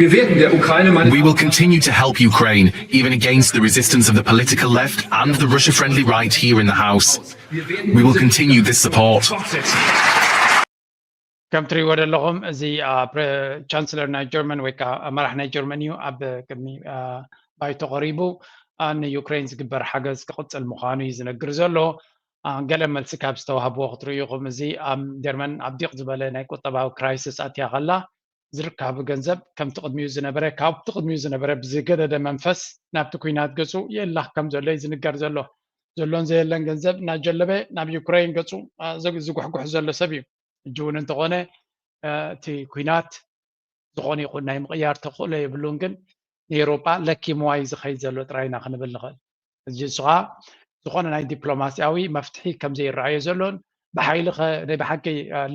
Wir werden der Ukraine meine We will continue to help Ukraine, even against the resistance of the political left and the Russia friendly right here in the House. We will continue this support. ከም ትሪእዎ ዘለኹም እዚ ቻንስለር ናይ ጀርመን ወይ ከዓ መራሕ ናይ ጀርመን እዩ ኣብ ቅድሚ ባይቶ ቀሪቡ ንዩክሬን ዝግበር ሓገዝ ክቕፅል ምዃኑ እዩ ዝነግር ዘሎ። ገለ መልሲ ካብ ዝተዋህብዎ ክትርእዩ ኢኹም። እዚ ኣብ ጀርመን ኣብ ዲቕ ዝበለ ናይ ቁጠባዊ ክራይሲስ ኣትያ ከላ ዝርካቡ ገንዘብ ከምቲ ቅድሚኡ ዝነበረ ካብቲ ቅድሚኡ ዝነበረ ብዝገደደ መንፈስ ናብቲ ኩናት ገፁ የላኽ ከም ዘሎ እዩ ዝንገር ዘሎ። ዘሎን ዘየለን ገንዘብ እናጀለበ ናብ ዩክሬን ገፁ ዝጉሕጉሕ ዘሎ ሰብ እዩ። ሕጂ እውን እንተኾነ እቲ ኩናት ዝኾነ ይኹን ናይ ምቕያር ተኽእሎ የብሉን፣ ግን ንኤውሮጳ ለኪምዋ እዩ ዝኸይድ ዘሎ ጥራይ ኢና ክንብል ንኽእል። እዚ ንሱ ኸዓ ዝኾነ ናይ ዲፕሎማስያዊ መፍትሒ ከም ዘይረኣዮ ዘሎን ብሓይሊ ኸ ናይ ብሓቂ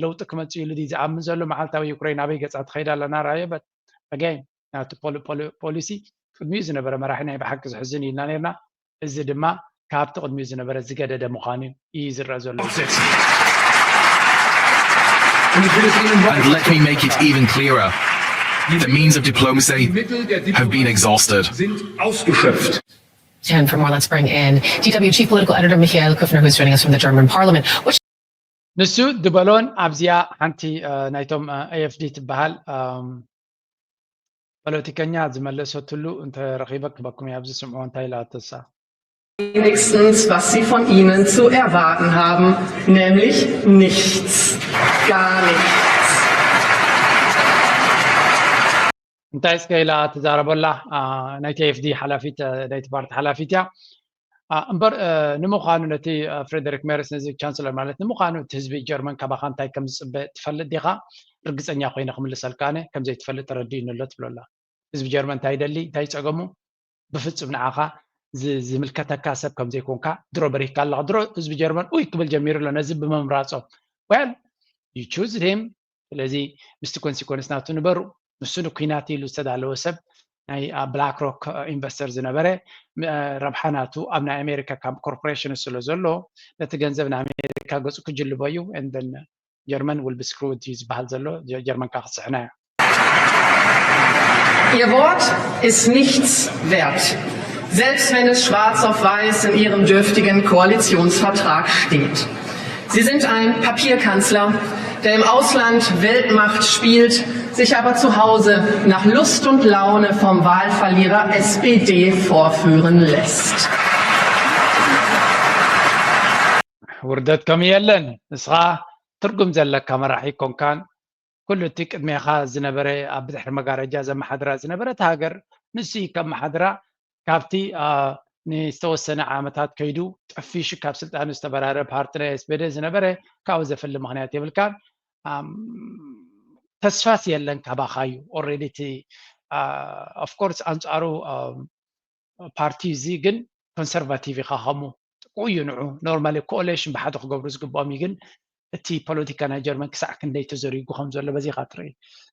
ለውጢ ክመፅእ ኢሉ ድዩ ዝኣምን ዘሎ መዓልታዊ ዩክሬን ኣበይ ገፃ ትኸይድ ኣለና ረኣዮ። But again ናቱ ፖሊሲ ቅድሚኡ ዝነበረ መራሒ ናይ ብሓቂ ዝሕዝን እዩ ኢልና ነርና። እዚ ድማ ካብቲ ቅድሚኡ ዝነበረ ዝገደደ ምዃኑ እዩ ዝረአ ዘሎ። And let me make it even clearer. The means of diplomacy have been exhausted. Sind ausgeschöpft. And for more, let's bring in D W Chief Political Editor Michael Kufner, who's joining us from the German Parliament. Which ንሱ ዝበሎን ኣብዚኣ ሓንቲ ናይቶም ኤኤፍዲ ትበሃል ፖለቲከኛ ዝመለሰትሉ እንተረኺበ ክበኩም እየ። ኣብዚ ስምዑ እንታይ ኢላቶ እሳ። Wenigstens, was sie von Ihnen zu erwarten haben, nämlich nichts. Gar nichts. እንታይ እስከ ኢላ ትዛረበላ። ናይቲ ኤፍዲ ሓላፊት ናይቲ ፓርቲ ሓላፊት እያ። እምበር ንምዃኑ ነቲ ፍሬደሪክ ሜርስ ነዚ ቻንስለር ማለት ንምዃኑ እቲ ህዝቢ ጀርመን ካባኻ እንታይ ከም ዝፅበ ትፈልጥ ዲኻ? ርግፀኛ ኮይነ ክምልሰልካ ኣነ ከም ዘይትፈልጥ ተረዲኡኒ ኣሎ ትብሎ ኣላ። ህዝቢ ጀርመን እንታይ ይደሊ እንታይ ጸገሙ ብፍጹም ንዓኻ ዝምልከተካ ሰብ ከም ዘይኮንካ ድሮ በሪህካ ኣለኻ። ድሮ ህዝቢ ጀርመን ኡይ ክብል ጀሚሩ ኣሎ ነዚ ብምምራጾም። Well, you choose him። ስለዚ ምስቲ ኮንሲኮንስ ናቱ ንበሩ። ንሱ ንኩናት ኢሉ ዝተዳለወ ሰብ ናይ ብላክ ሮክ ኢንቨስተር ዝነበረ ረብሓ ናቱ ኣብ ናይ ኣሜሪካ ካም ኮርፖሬሽን ስለ ዘሎ ነቲ ገንዘብ ንኣሜሪካ ገጹ ክጅልቦ እዩ። And then ጀርመን will be screwed እዩ ዝበሃል ዘሎ። ጀርመን ከዓ ክትስሕና እያ። Ihr Wort ist nichts wert, selbst wenn es schwarz auf weiß in Ihrem dürftigen Koalitionsvertrag steht. Sie sind ein Papierkanzler, der im Ausland Weltmacht spielt, sich aber zu Hause nach Lust und Laune vom Wahlverlierer S P D vorführen lässt. ውርደት ከም የለን። ንስኻ ትርጉም ዘለካ መራሒ ኮንካን ኩሉ እቲ ቅድሜኻ ዝነበረ ኣብ ብድሕሪ መጋረጃ ዘመሓድራ ዝነበረት ሃገር ንሱ ከመሓድራ ካብቲ ንዝተወሰነ ዓመታት ከይዱ ጠፊሹ ካብ ስልጣኑ ዝተበራረ ፓርቲ ናይ ኤስፔዴ ዝነበረ ካብኡ ዘፍሊ ምኽንያት የብልካን። ተስፋስ የለን ካባኻ እዩ። Already እቲ of course ኣንፃሩ ፓርቲ እዚ ግን ኮንሰርቫቲቭ ኢኻ ከምኡ ጥቁ እዩ ንዑ normally coalition ብሓደ ክገብሩ ዝግብኦም እዩ ግን እቲ ፖለቲካ ናይ ጀርመን ክሳዕ ክንደይ ተዘሪጉ ከም ዘሎ በዚ ኢኻ ትርኢ።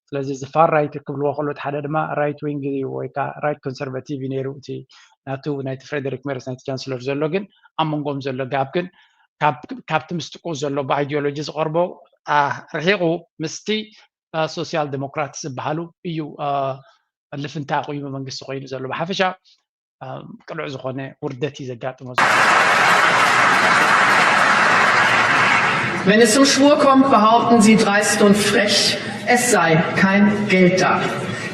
ስለዚ እዚ ፋር ራይት ክብልዎ ከሎ እቲ ሓደ ድማ ራይት ዊንግ እዩ ወይ ከዓ ራይት ኮንሰርቫቲቭ እዩ ነይሩ እቲ ናቱ ናይቲ ፍሬደሪክ ሜርስ ናይቲ ቻንስለር ዘሎ ግን ኣብ መንጎም ዘሎ ጋፕ ግን ካብቲ ምስ ጥቁ ዘሎ ብኣይዲዮሎጂ ዝቐርቦ ርሒቑ ምስቲ ሶሲያል ዴሞክራት ዝበሃሉ እዩ ልፍንታ ኣቑይሙ መንግስቲ ኮይኑ ዘሎ ብሓፈሻ ቅሉዕ ዝኾነ ውርደት እዩ ዘጋጥሞ ዘሎ። Wenn es zum Schwur kommt, behaupten Sie dreist und frech, es sei kein Geld da.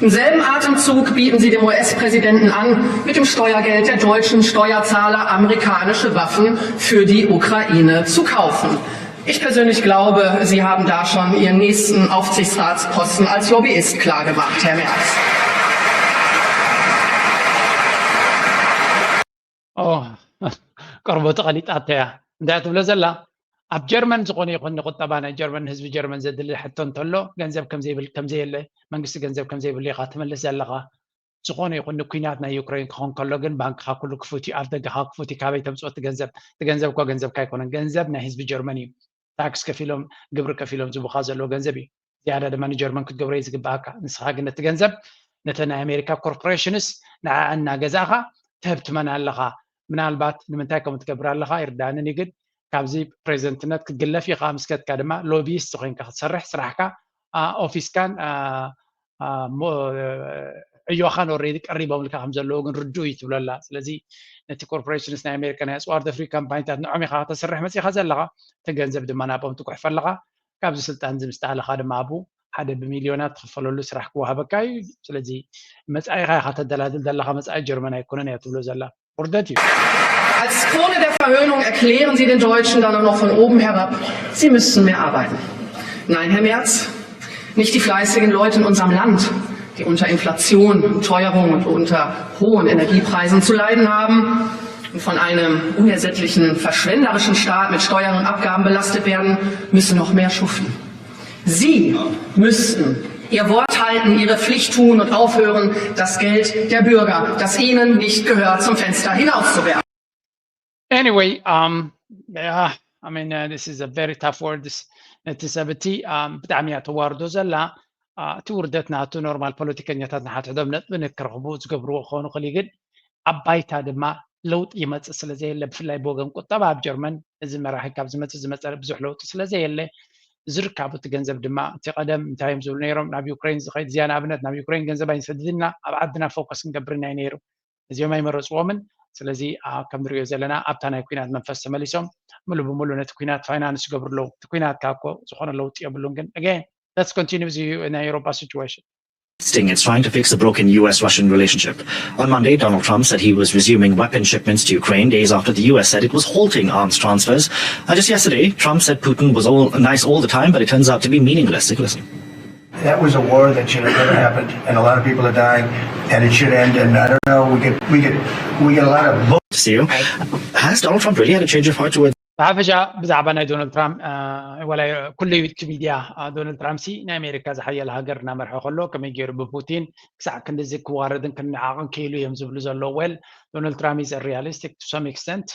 Im selben Atemzug bieten Sie dem U S-Präsidenten an, mit dem Steuergeld der deutschen Steuerzahler amerikanische Waffen für die Ukraine zu kaufen. Ich persönlich glaube, Sie haben da schon Ihren nächsten Aufsichtsratsposten als Lobbyist klargemacht, Herr Merz. ቆርበቱ ቀሊጣቶ እያ። እንታይ ትብሎ ዘላ? ኣብ ጀርመን ዝኾነ ይኹን ንቁጠባ ናይ ጀርመን፣ ህዝቢ ጀርመን ዘድሊ ሕቶ እንተሎ፣ ገንዘብ ከም ዘይብል፣ ከም ዘየለ፣ መንግስቲ ገንዘብ ከም ዘይብሉ ኢኻ ትምልስ ዘለኻ። ዝኾነ ይኹን ንኲናት ናይ ዩክሬን ክኾን ከሎ ግን ባንክኻ ኩሉ ክፉት እዩ፣ ኣፍ ደገኻ ክፉት እዩ። ካበይ ተምፅኦ እቲ ገንዘብ? እቲ ገንዘብ እኮ ገንዘብካ ኣይኮነን፣ ገንዘብ ናይ ህዝቢ ጀርመን እዩ። ታክስ ከፊሎም፣ ግብሪ ከፊሎም ዝቡኻ ዘለዎ ገንዘብ እዩ። ዝያዳ ድማ ንጀርመን ክትገብሮ እዩ ዝግባኣካ። ንስኻ ግን ነቲ ገንዘብ ነተ ናይ ኣሜሪካ ኮርፖሬሽንስ ንዓ እናገዛእኻ ትህብ ትመን ኣለኻ። ምናልባት ንምንታይ ከምኡ ትገብር ኣለኻ ይርዳእንን እዩ፣ ግን ካብዚ ፕሬዚደንትነት ክትግለፍ ኢኻ ምስ ከድካ ድማ ሎቢስት ኮይንካ ክትሰርሕ ስራሕካ፣ ኦፊስካን ዕዮኻን ኦሬዲ ቀሪቦምልካ ከም ዘለዉ ግን ርዱእ እዩ ትብለላ። ስለዚ ነቲ ኮርፖሬሽንስ ናይ ኣሜሪካ ናይ ኣፅዋር ደፍሪ ካምፓኒታት ንዖም ኢኻ ከተስርሕ መፂኻ ዘለኻ፣ እቲ ገንዘብ ድማ ናብኦም ትጉሕፈ ኣለኻ። ካብዚ ስልጣን እዚ ምስ ተኣለኻ ድማ ኣብኡ ሓደ ብሚልዮናት ትኽፈለሉ ስራሕ ክወሃበካ እዩ። ስለዚ መጻኢኻ ኢኻ ተደላድል ዘለኻ፣ መጻኢ ጀርመን ኣይኮነን እያ ትብሎ ዘላ። ውርደት እዩ። Als Krone der Verhöhnung erklären Sie den Deutschen dann auch noch von oben herab, sie müssten mehr arbeiten. Nein, Herr Merz, nicht die fleißigen Leute in unserem Land, die unter Inflation, Teuerung und unter hohen Energiepreisen zu leiden haben und von einem unersättlichen, verschwenderischen Staat mit Steuern und Abgaben belastet werden, müssen noch mehr schuften. Sie müssten Ihr Wort halten, Ihre Pflicht tun und aufhören, das Geld der Bürger, das Ihnen nicht gehört, zum Fenster hinauszuwerfen. Anyway, um, yeah, I mean, uh, this is a very tough word. This, ነቲ ሰብ እቲ ብጣዕሚ እያ ተዋርዶ ዘላ። እቲ ውርደት ናቱ ኖርማል ፖለቲከኛታት ንሓድሕዶም ነጥቢ ንክረኽቡ ዝገብርዎ ክኾኑ ክእል፣ ግን ኣብ ባይታ ድማ ለውጢ ይመፅእ ስለ ዘየለ፣ ብፍላይ ብወገን ቁጠባ ኣብ ጀርመን እዚ መራሒ ካብ ዝመፅእ ዝመፀ ብዙሕ ለውጢ ስለ ዘየለ፣ ዝርካቡ እቲ ገንዘብ ድማ እቲ ቀደም እንታይ እዮም ዝብሉ ነይሮም፣ ናብ ዩክሬን ዝኸይድ እዚኣ ንኣብነት ናብ ዩክሬን ገንዘብ ኣይንሰድድና ኣብ ዓድና ፎከስ ክንገብር ናይ ነይሩ። እዚኦም ኣይመረፅዎምን። ስለዚ ከም ንሪኦ ዘለና ኣብታ ናይ ኩናት መንፈስ ተመሊሶም ሙሉ ብሙሉ ነቲ ኩናት ፋይናንስ ይገብሩ ኣለዉ። እቲ ኩናት ካብ እኮ ዝኾነ ለውጢ የብሉን። ግን again, let's continue with the ናይ ኤውሮፓ situation. It's trying to fix the broken U S Russian relationship. On Monday, Donald Trump said he was resuming weapon shipments to Ukraine days after the U S said it was halting arms transfers. And just yesterday, Trump said Putin was all nice all the time, but it turns out to be meaningless. Take a listen. That was a war that should have never happened, and a lot of people are dying, and it should end. And I don't know, we get we get we get a lot of votes. See you. Has Donald Trump really had a change of heart towards ብሓፈሻ ብዛዕባ ናይ ዶናልድ ትራምፕ ወላ ኩሉ ዩቲ ሚድያ ዶናልድ ትራምፕ ሲ ናይ ኣሜሪካ ዝሓየለ ሃገር እናመርሐ ከሎ ከመይ ገይሩ ብፑቲን ክሳዕ ክንድዚ ክዋረድን ክንዓቕን ክኢሉ እዮም ዝብሉ ዘለዉ። Well, ዶናልድ ትራምፕ is realistic to some extent,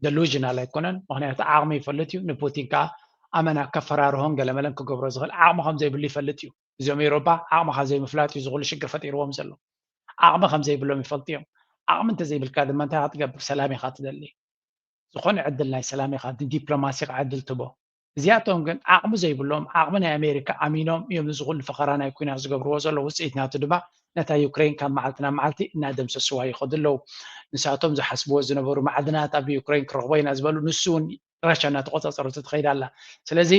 delusional ኣይኮነን። ምክንያቱ ዓቕሚ ይፈልጥ እዩ። ንፑቲን ከዓ ኣመና ከፈራርሆን ገለመለን ክገብሮ ዝኽእል ዓቕሚ ከም ዘይብሉ ይፈልጥ እዩ። እዚኦም ኤውሮፓ ዓቕሚ ካብ ዘይምፍላጥ እዩ ዝኹሉ ሽግር ፈጢርዎም ዘሎ። ዓቕሚ ከም ዘይብሎም ይፈልጡ እዮም። ዓቕሚ እንተዘይብልካ ድማ እንታይ ክትገብር? ሰላም ኢኻ ትደሊ። ዝኾነ ዕድል ናይ ሰላም ኢኻ ንዲፕሎማሲ ከዓ ዕድል ትቦ። እዚኣቶም ግን ዓቕሚ ዘይብሎም፣ ዓቕሚ ናይ ኣሜሪካ ኣሚኖም እዮም እዚ ኩሉ ፈኸራ ናይ ኩናት ዝገብርዎ ዘለዉ። ውፅኢት ናቱ ድማ ነታ ዩክሬን ካብ መዓልቲ ናብ መዓልቲ እናደምሰስዋ ይኸዱ ኣለዉ። ንሳቶም ዝሓስብዎ ዝነበሩ ማዕድናት ኣብ ዩክሬን ክረኽቦ ኢና ዝበሉ፣ ንሱ እውን ራሻ እናተቆፃፀረቶ ትኸይድ ኣላ። ስለዚ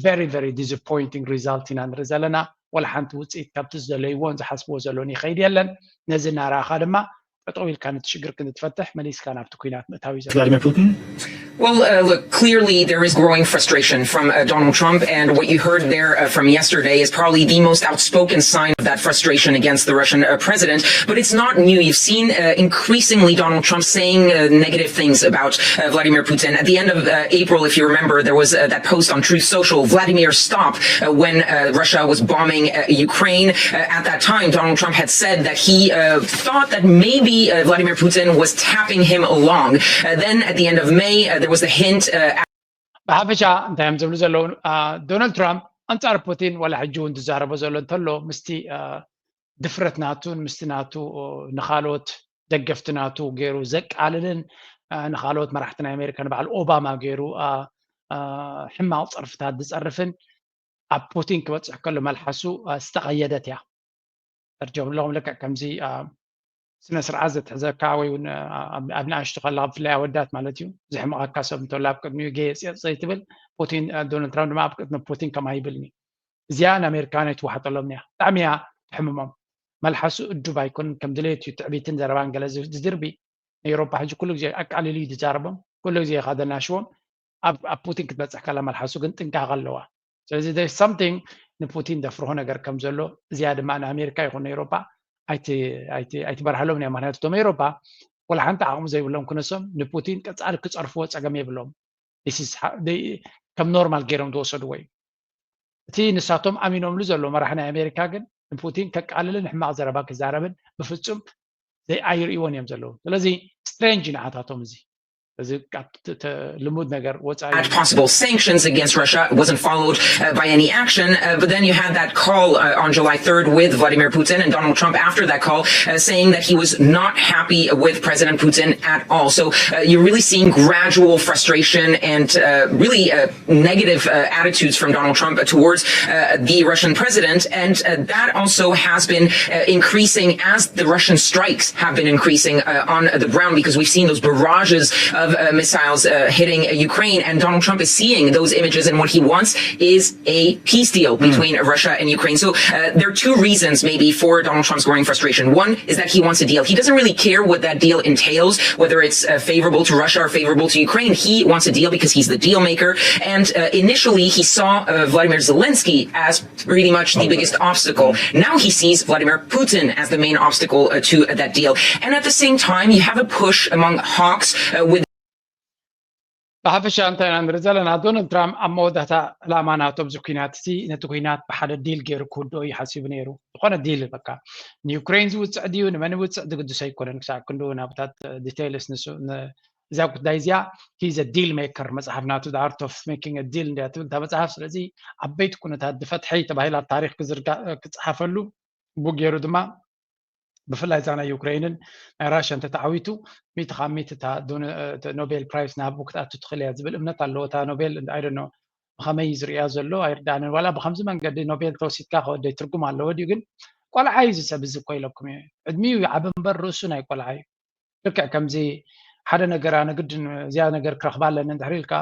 very very disappointing result ኢና ንርኢ ዘለና። ወላ ሓንቲ ውፅኢት ካብቲ ዝደለይዎን ዝሓስብዎ ዘለውን ይኸይድ የለን። ነዚ እናረኣኻ ድማ ጠጠው ኢልካ ነቲ ሽግር ክንትፈትሕ መሊስካ ናብቲ ኩናት ምእታው እዩ ዘሎ። Vladimir Putin? Well, uh, look, clearly there is growing frustration from uh, Donald Trump, and what you heard there uh, from yesterday is probably the most outspoken sign of that frustration against the Russian uh, president. But it's not new. You've seen uh, increasingly Donald Trump saying uh, negative things about uh, Vladimir Putin. At the end of uh, April, if you remember, there was uh, that post on Truth Social, "Vladimir, stop," uh, when uh, Russia was bombing uh, Ukraine. Uh, at that time, Donald Trump had said that he uh, thought that maybe uh, Vladimir Putin was tapping him along. Uh, then at the end of May, uh, there was the hint uh, ብሓፈሻ እንታይ እዮም ዝብሉ ዘለዉ? ዶናልድ ትራምፕ ኣንፃር ፑቲን ዋላ ሕጂ እውን ዝዛረቦ ዘሎ እንተሎ ምስቲ ድፍረት ናቱን ምስቲ ናቱ ንካልኦት ደገፍቲ ናቱ ገይሩ ዘቃልልን ንካልኦት መራሕቲ ናይ ኣሜሪካ ንበዓል ኦባማ ገይሩ ሕማቕ ፀርፍታት ዝፀርፍን ኣብ ፑቲን ክበፅሕ ከሎ መልሓሱ ዝተቐየደት እያ። ተርጀምሎም ልክዕ ከምዚ ስነ ስርዓት ዘትሕዘካ ወይ እውን ኣብ ንኣሽቱ ከለካ ብፍላይ ኣወዳት ማለት እዩ ዝሕምቐካ ሰብ እንተሎ ኣብ ቅድሚኡ ገየፅ ዘይትብል ፑቲን ዶናልድ ትራምፕ ድማ ኣብ ቅድሚ ፑቲን ከምኣ ይብልኒ። እዚኣ ንኣሜሪካውያን ኣይትወሓጠሎምን እያ። ብጣዕሚ እያ ተሕምሞም። መልሓሱ እዱብ ኣይኮንን ከም ድሌት እዩ ትዕቢትን ዘረባን ገለ ዝድርቢ። ንኤውሮፓ ሕጂ ኩሉ ግዜ ኣቃሊሉ እዩ ዝዛረቦም። ኩሉ ግዜ ኢኻ ዘናሽዎም። ኣብ ፑቲን ክትበፅሕ ከላ መልሓሱ ግን ጥንቃቐ ኣለዋ። ስለዚ there's something ንፑቲን ዘፍርሆ ነገር ከም ዘሎ እዚኣ ድማ ንኣሜሪካ ይኹን ንኤውሮፓ ኣይትበርሃሎም እያ። ምክንያቱ እቶም ኤውሮፓ ወላ ሓንቲ ዓቕሚ ዘይብሎም ክነሶም ንፑቲን ቀጻሊ ክጸርፍዎ ጸገም የብሎም። ከም ኖርማል ገይሮም ዝወሰድዎ እዩ። እቲ ንሳቶም ኣሚኖምሉ ዘሎ መራሒ ናይ ኣሜሪካ ግን ንፑቲን ከቃልልን ሕማቕ ዘረባ ክዛረብን ብፍጹም ኣይርእይዎን እዮም ዘለዉ። ስለዚ ስትሬንጅ ንዓታቶም እዚ እዚ ልሙድ ነገር ወፃኢ at possible sanctions against Russia wasn't followed uh, by any action. Uh, but then you had that call uh, on July third with Vladimir Putin and Donald Trump after that call uh, saying that he was not happy with President Putin at all. So uh, you're really seeing gradual frustration and uh, really uh, negative uh, attitudes from Donald Trump towards uh, the Russian president. And uh, that also has been uh, increasing as the Russian strikes have been increasing uh, on the ground, because we've seen those barrages of uh, missiles uh, hitting uh, Ukraine. And Donald Trump is seeing those images. And what he wants is a peace deal between Russia and Ukraine. So uh, there are two reasons, maybe, for Donald Trump's growing frustration. One is that he wants a deal. He doesn't really care what that deal entails, whether it's uh, favorable to Russia or favorable to Ukraine. He wants a deal because he's the deal maker. And uh, initially, he saw uh, Vladimir Zelensky as pretty much the biggest obstacle. Now he sees Vladimir Putin as the main obstacle uh, to that deal. And at the same time, you have a push among hawks uh, with ብሓፈሻ እንታይ ኢና ንርኢ ዘለና? ዶናልድ ትራምፕ ኣብ መወዳእታ ዕላማ ናቶም እዚ ኩናት እዚ ነቲ ኩናት ብሓደ ዲል ገይሩ ክውድኦ እዩ ሓሲቡ ነይሩ። ዝኾነ ዲል በቃ ንዩክሬን ዝውፅዕ ድዩ ንመን ይውፅዕ ዝግድስ ኣይኮነን። ክሳብ ክንዱ ናብታት ዲቴይልስ ንሱ እዛ ጉዳይ እዚኣ ሂዘ ዲል ሜከር መፅሓፍ ናቱ art of making deal እንዲያ ትብል እታ መፅሓፍ። ስለዚ ዓበይቲ ኩነታት ዝፈትሐይ ተባሂላ ኣብ ታሪክ ክፅሓፈሉ ቡ ገይሩ ድማ ብፍላይ እዛ ናይ ዩክሬንን ናይ ራሽያ እንተተዓዊቱ ሚእቲ ካብ ሚእቲ እታ ኖቤል ፕራይስ ናብኡ ክትኣቱ ትኽእል እያ ዝብል እምነት ኣለዎ። እታ ኖቤል ኣይደኖ ብኸመይ ዝርእያ ዘሎ ኣይርዳእንን። ዋላ ብከምዚ መንገዲ ኖቤል ተወሲድካ ከወደይ ትርጉም ኣለዎ ድዩ? ግን ቆልዓ እዩ ዝሰብ እዚ እኮ ኢለኩም እዩ። ዕድሚኡ ይዓብ እምበር ርእሱ ናይ ቆልዓ እዩ። ልክዕ ከምዚ ሓደ ነገር ኣነ ግድን እዚኣ ነገር ክረኽባ ኣለኒ እንድሕር ኢልካ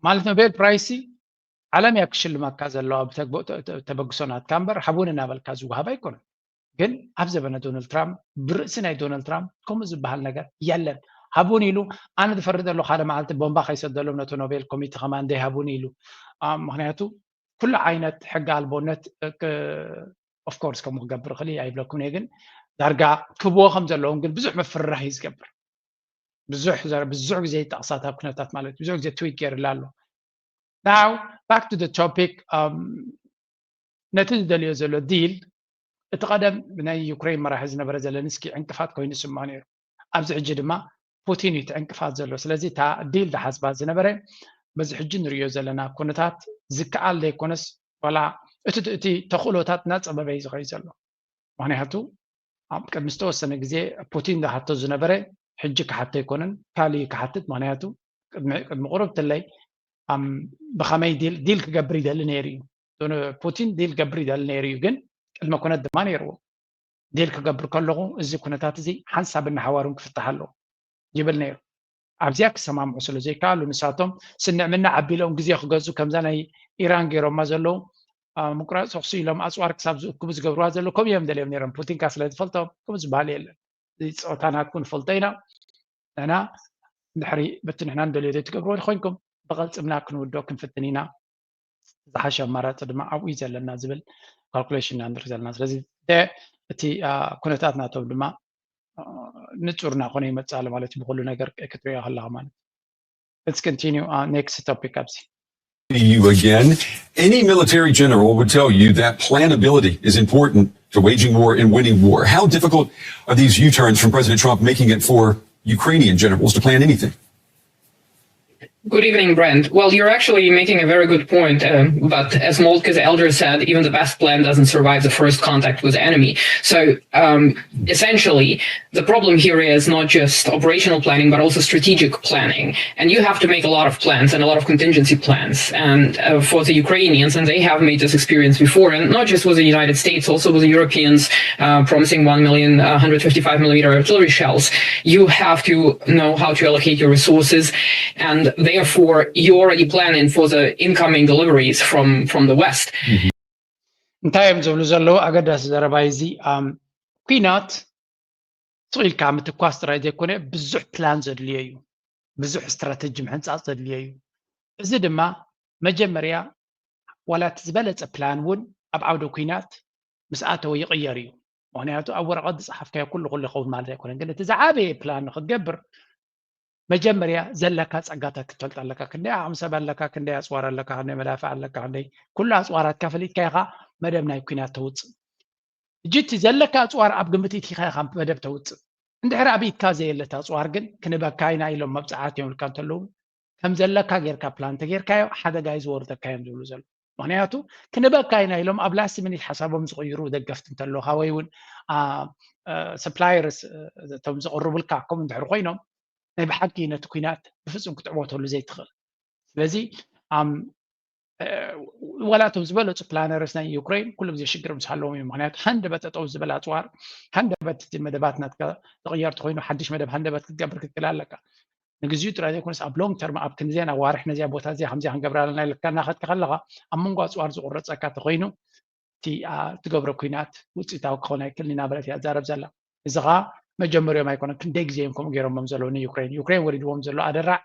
ማለት ኖቤል ፕራይስ ዓለም እያ ክሽልመካ ዘለዋ ብተበግሶ ናትካ እምበር ሃቡኒ እናበልካ ዝወሃብ ኣይኮነን። ግን ኣብ ዘበነ ዶናልድ ትራምፕ ብርእሲ ናይ ዶናልድ ትራምፕ ከምኡ ዝበሃል ነገር የለን። ሃቡኒ ኢሉ ኣነ ዝፈርድ ኣለኹ ሓደ መዓልቲ ቦምባ ከይሰደሎም ነቲ ኖቤል ኮሚቴ ከማን ዘይሃቡኒ ኢሉ። ምክንያቱ ኩሉ ዓይነት ሕጊ ኣልቦነት ኦፍኮርስ ከምኡ ክገብር ክእል ኣይብለኩም እየ ግን ዳርጋ ክብዎ ከም ዘለዎም ግን ብዙሕ ምፍርራህ እዩ ዝገብር። ብዙሕ ብዙሕ ግዜ ይጠቕሳት ኣብ ኩነታት ማለት ብዙሕ ግዜ ትዊት ገይርላ ኣሎ። Now back to the topic ነቲ ዝደልዮ ዘሎ ዲል እቲ ቀደም ናይ ዩክሬን መራሒ ዝነበረ ዘለንስኪ ዕንቅፋት ኮይኑ ስማ ነይሩ። ኣብዚ ሕጂ ድማ ፑቲን እዩ ዕንቅፋት ዘሎ። ስለዚ እታ ዲል ዝሓስባ ዝነበረ በዚ ሕጂ ንሪዮ ዘለና ኩነታት ዝከኣል ዘይኮነስ ዋላ እቲ ተኽእሎታት እናፀበበ እዩ ዝኸዩ ዘሎ። ምክንያቱ ኣብ ቅድሚ ዝተወሰነ ግዜ ፑቲን ዝሓቶ ዝነበረ ሕጂ ክሓቶ ኣይኮነን፣ ካልእ ክሓትት። ምክንያቱ ቅድሚ ቅድሚ ቁሩብ ትለይ ብከመይ ዲል ዲል ክገብር ይደሊ ነይሩ እዩ። ፑቲን ዲል ገብር ይደሊ ነይሩ እዩ፣ ግን ቅድመ ኩነት ድማ ነይርዎ። ዲል ክገብር ከለኹ እዚ ኩነታት እዚ ሓንሳብ እናሓዋሩን ክፍታሕ ኣለዎ ይብል ነይሩ። ኣብዚኣ ክሰማምዑ ስለ ዘይከኣሉ ንሳቶም ስንዕ ምንዕ ኣቢሎም ግዜ ክገዙ ከምዛ ናይ ኢራን ገይሮማ ዘለዉ ምቁራፅ ተኩሲ ኢሎም ኣፅዋር ክሳብ ዝእክቡ ዝገብርዋ ዘለዉ ከምኡ እዮም ደልዮም ነይሮም። ፑቲንካ ስለ ዝፈልጦም ከምኡ ዝበሃል የለን። እዚ ፀወታ ናትኩም ንፈልጦ ኢና። ንሕና እንድሕሪ በቲ ንሕና ንደልዮ ዘይትገብርዎ ኮይንኩም ብቐልፅምና ክንውዶ ክንፍትን ኢና። ዝሓሸ ኣማራፂ ድማ ኣብኡ እዩ ዘለና ዝብል ካልኩሌሽን ኢና ንርኢ ዘለና። ስለዚ እቲ ኩነታት ናቶም ድማ ንፁር እናኾነ ይመፅእ ኣሎ ማለት እዩ። ብኩሉ ነገር ክትሪኦ ከለኻ ማለት እዩ። Let's continue uh, next topic ኣብዚ you again. Any military general would tell you that planability is important to waging war and winning war. How difficult are these U-turns from President Trump making it for Ukrainian generals to plan anything? Good evening, Brent. Well, you're actually making a very good point, um, but as Moltke's elder said, even the best plan doesn't survive the first contact with the enemy. So um, essentially, the problem here is not just operational planning, but also strategic planning. And you have to make a lot of plans and a lot of contingency plans. And uh, for the Ukrainians, and they have made this experience before, and not just with the United States, also with the Europeans uh, promising one million one hundred fifty-five millimeter artillery shells, you have to know how to allocate your resources. And therefore, you're already planning for the incoming deliveries from, from the West. እንታይ እዮም ዝብሉ ዘለዉ ኣገዳሲ ዘረባ እዚ ኩናት ስቕ ኢልካ ምትኳስ ጥራይ ዘይኮነ ብዙሕ ፕላን ዘድልዮ እዩ። ብዙሕ ስትራተጂ ምሕንፃፅ ዘድልዮ እዩ። እዚ ድማ መጀመርያ ዋላ እቲ ዝበለፀ ፕላን እውን ኣብ ዓውደ ኩናት ምስ ኣተወ ይቕየር እዩ። ምክንያቱ ኣብ ወረቐት ዝፀሓፍካዮ ኩሉ ኩሉ ይኸውን ማለት ኣይኮነን። ግን እቲ ዝዓበየ ፕላን ንክትገብር መጀመርያ ዘለካ ፀጋታት ክትፈልጥ ኣለካ። ክንደይ ዓቕሚ ሰብ ኣለካ፣ ክንደይ ኣፅዋር ኣለካ፣ ክንደይ መዳፍዕ ኣለካ፣ ክንደይ ኩሉ ኣፅዋራትካ ፈሊጥካ ኢኻ መደብ ናይ ኩናት ተውፅእ። ሕጂ እቲ ዘለካ ኣፅዋር ኣብ ግምት ኢትካ ኢኻ መደብ ተውፅእ። እንድሕር ኣብ ኢድካ ዘየለት ኣፅዋር ግን ክንበካ ኢና ኢሎም መብፅዓት የብልካ እንተለዉ ከም ዘለካ ጌርካ ፕላን ተጌርካዮ ሓደጋ እዩ ዝወርደካ እዮም ዝብሉ ዘሎ። ምክንያቱ ክንበካ ኢና ኢሎም ኣብ ላስት ሚኒት ሓሳቦም ዝቕይሩ ደገፍቲ እንተለካ ወይ እውን ሰፕላየርስ እቶም ዘቕርቡልካ ከምኡ እንድሕር ኮይኖም ናይ ብሓቂ ነቲ ኩናት ብፍፁም ክትዕወተሉ ዘይትኽእል። ስለዚ ዋላ እቶም ዝበለፁ ፕላነርስ ናይ ዩክሬን ኩሉ ግዜ ሽግር ምስ ሃለዎም እዩ። ምክንያቱ ሃንደበት ጠጠው ዝበለ ኣፅዋር ሃንደበት እቲ መደባት ናትካ ዝቕየር ተኮይኑ ሓድሽ መደብ ሃንደበት ክትገብር ክትክእል ኣለካ። ንግዚኡ ጥራይ ዘይኮነስ ኣብ ሎንግ ተርም ኣብ ክንዜን ኣዋርሕ ነዚያ ቦታ እዚኣ ከምዚኣ ክንገብራ ኣለና ኢልካ እናኸድካ ከለካ ኣብ መንጎ ኣፅዋር ዝቁረፀካ ተኮይኑ እቲ ትገብሮ ኩናት ውፅኢታዊ ክኸውን ኣይክእልን ኢና በለት እያ ትዛረብ ዘላ። እዚ ከዓ መጀመርዮም ኣይኮነን፣ ክንደይ ግዜ እዮም ከምኡ ገይሮሞም ዘለዉ ንዩክሬን። ዩክሬን ወሪድዎም ዘሎ ኣደራዕ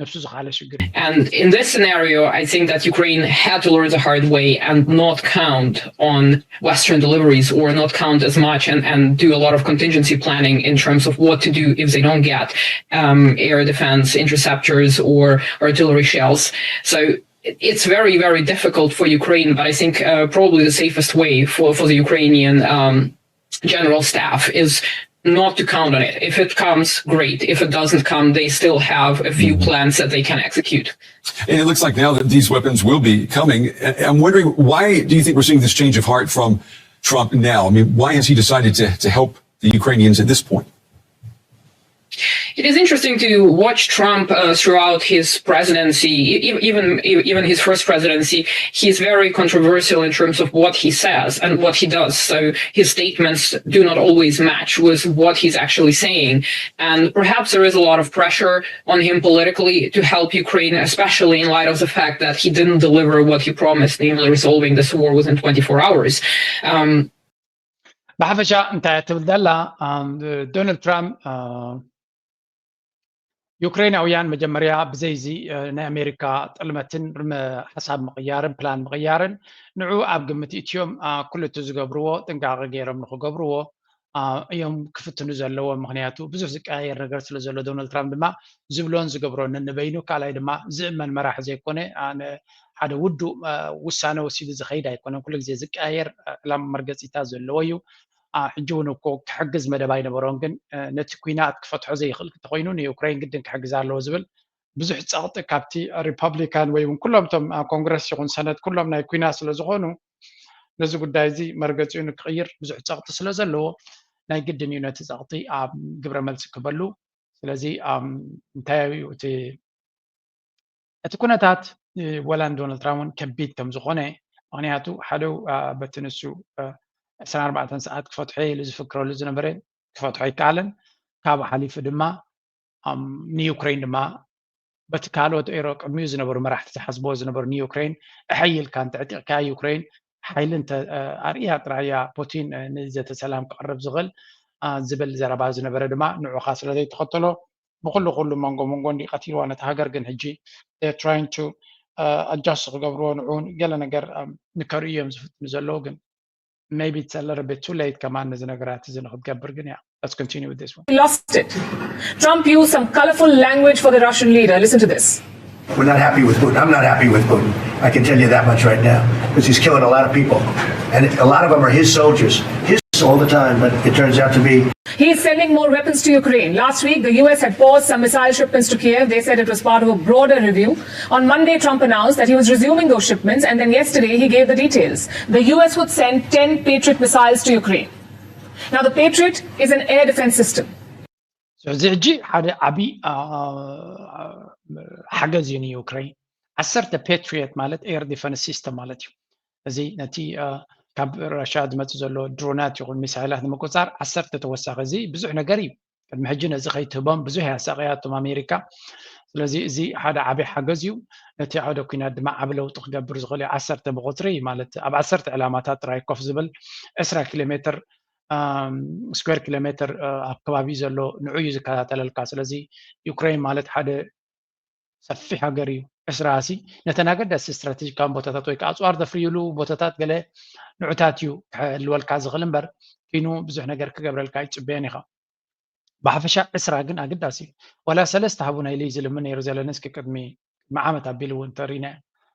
ነብሱ ዝኸኣለ ሽግር እዩ። And in this scenario, I think that Ukraine had to learn the hard way and not count on Western deliveries or not count as much and, and do a lot of contingency planning in terms of what to do if they don't get um, air defense interceptors or artillery shells. So it's very, very difficult for Ukraine, but I think uh, probably the safest way for, for the Ukrainian um, general staff is not to count on it. If it comes, great. If it doesn't come, they still have a few plans that they can execute. And it looks like now that these weapons will be coming, I- I'm wondering, why do you think we're seeing this change of heart from Trump now? I mean, why has he decided to, to help the Ukrainians at this point? It is interesting to watch Trump uh, throughout his presidency, e- even e- even his first presidency. He's very controversial in terms of what he says and what he does. So his statements do not always match with what he's actually saying. And perhaps there is a lot of pressure on him politically to help Ukraine, especially in light of the fact that he didn't deliver what he promised, namely resolving this war within twenty-four hours. Um, ብሓፈሻ እንታይ ትብል ዘላ ዶናልድ ትራምፕ ዩክሬናውያን መጀመርያ ብዘይዚ ናይ ኣሜሪካ ጥልመትን ሓሳብ ምቕያርን ፕላን ምቕያርን ንዑ ኣብ ግምት ኢትዮም ኩሉ እቲ ዝገብርዎ ጥንቃቐ ገይሮም ንክገብርዎ እዮም ክፍትኑ ዘለዎ። ምክንያቱ ብዙሕ ዝቀያየር ነገር ስለ ዘሎ ዶናልድ ትራምፕ ድማ ዝብሎን ዝገብሮን ንበይኑ ካልኣይ ድማ ዝእመን መራሒ ዘይኮነ ሓደ ውዱእ ውሳነ ወሲዱ ዝኸይድ ኣይኮነን። ኩሉ ግዜ ዝቀያየር ዕላማ መርገፂታት ዘለዎ እዩ። ሕጂ እውን እኮ ክሕግዝ መደብ ኣይነበሮን፣ ግን ነቲ ኩናት ክፈትሖ ዘይኽእል እንተኮይኑ ንዩክሬን ግድን ክሕግዝ ኣለዎ ዝብል ብዙሕ ፀቕጢ ካብቲ ሪፐብሊካን ወይ እውን ኩሎም እቶም ኮንግረስ ይኹን ሰነት ኩሎም ናይ ኩናት ስለዝኾኑ ነዚ ጉዳይ እዚ መርገፂኡ ንክቕይር ብዙሕ ፀቕጢ ስለዘለዎ ናይ ግድን እዩ ነቲ ፀቕጢ ኣብ ግብረ መልሲ ክበሉ። ስለዚ እንታይ እዩ እቲ እቲ ኩነታት ወላ ንዶናልድ ትራምፕ እውን ከቢድ ከም ዝኾነ ምክንያቱ ሓደ በቲ ንሱ ዕስራን ኣርባዕተን ሰዓት ክፈትሖ ኢሉ ዝፍክረሉ ዝነበረ ክፈትሖ ኣይከኣለን። ካብኡ ሓሊፉ ድማ ንዩክሬን ድማ በቲ ካልኦት ኤሮ ቅድሚኡ ዝነበሩ መራሕቲ ዝሓስብዎ ዝነበሩ ንዩክሬን እሐይልካ እንተዕጢቕካ ዩክሬን ሓይሊ እንተ ኣርእያ ጥራያ ፑቲን ንዘተ ሰላም ክቐርብ ዝኽእል ዝብል ዘረባ ዝነበረ ድማ ንዑኻ ስለ ዘይተኸተሎ ብኩሉ ኩሉ መንጎ መንጎ እንዲ ቀቲልዋ ነቲ ሃገር ግን ሕጂ trying to adjust ክገብርዎ ንዑ ገለ ነገር ንከርእዩ እዮም ዝፍትኑ ዘለዉ ግን maybe it's a little bit too late ከማን ነዚ ነገራት እዚ ንክትገብር ግን ያ let's continue with this one. He lost it. Trump used some colorful language for the Russian leader. Listen to this. We're not happy with Putin. I'm not happy with Putin. I can tell you that much right now because he's killing a lot of people. And a lot of them are his soldiers. His all the time, but it turns out to be He's sending more weapons to Ukraine. Last week, the U S had paused some missile shipments to Kiev. They said it was part of a broader review. On Monday, Trump announced that he was resuming those shipments, and then yesterday, he gave the details. The U S would send ten Patriot missiles to Ukraine. Now, the Patriot is an air defense system. እዚ ሕጂ ሓደ ዓብዪ ሓገዝ እዩ ንዩክሬን። ዓሰርተ ፔትሪየት ማለት air defense system ማለት እዩ። እዚ ነቲ ካብ ራሽያ ዝመፅእ ዘሎ ድሮናት ይኹን ሚሳይላት ንምቁፃር ዓሰርተ ተወሳኺ እዚ ብዙሕ ነገር እዩ። ቅድሚ ሕጂ ነዚ ከይትህቦም ብዙሕ እያ ኣሳቕያቶም ኣሜሪካ። ስለዚ እዚ ሓደ ዓብዪ ሓገዝ እዩ። ነቲ ሓደ ኩናት ድማ ዓቢ ለውጢ ክገብር ዝኽእል እዩ። ዓሰርተ ብቁፅሪ ማለት ኣብ ዓሰርተ ዕላማታት ጥራይ ኮፍ ዝብል ዕስራ ኪሎ ሜትር ስኩዌር ኪሎ ሜትር ኣብ ከባቢ ዘሎ ንዑ እዩ ዝከታተለልካ። ስለዚ ዩክሬን ማለት ሓደ ሰፊሕ ሃገር እዩ። ዕስራ ሲ ነተን ኣገዳሲ ስትራቴጂካዊ ቦታታት ወይ ከዓ ኣፅዋር ዘፍርይሉ ቦታታት ገለ ንዑታት እዩ ክህልወልካ ዝኽእል እምበር ኪኑ ብዙሕ ነገር ክገብረልካ ይፅበየን ኢኻ። ብሓፈሻ ዕስራ ግን ኣገዳሲ እዩ። ዋላ ሰለስተ ሃቡና ኢሉ እዩ ዝልምን ነይሩ ዘለንስኪ ቅድሚ ቅድሚ ዓመት ኣቢሉ እውን ተሪና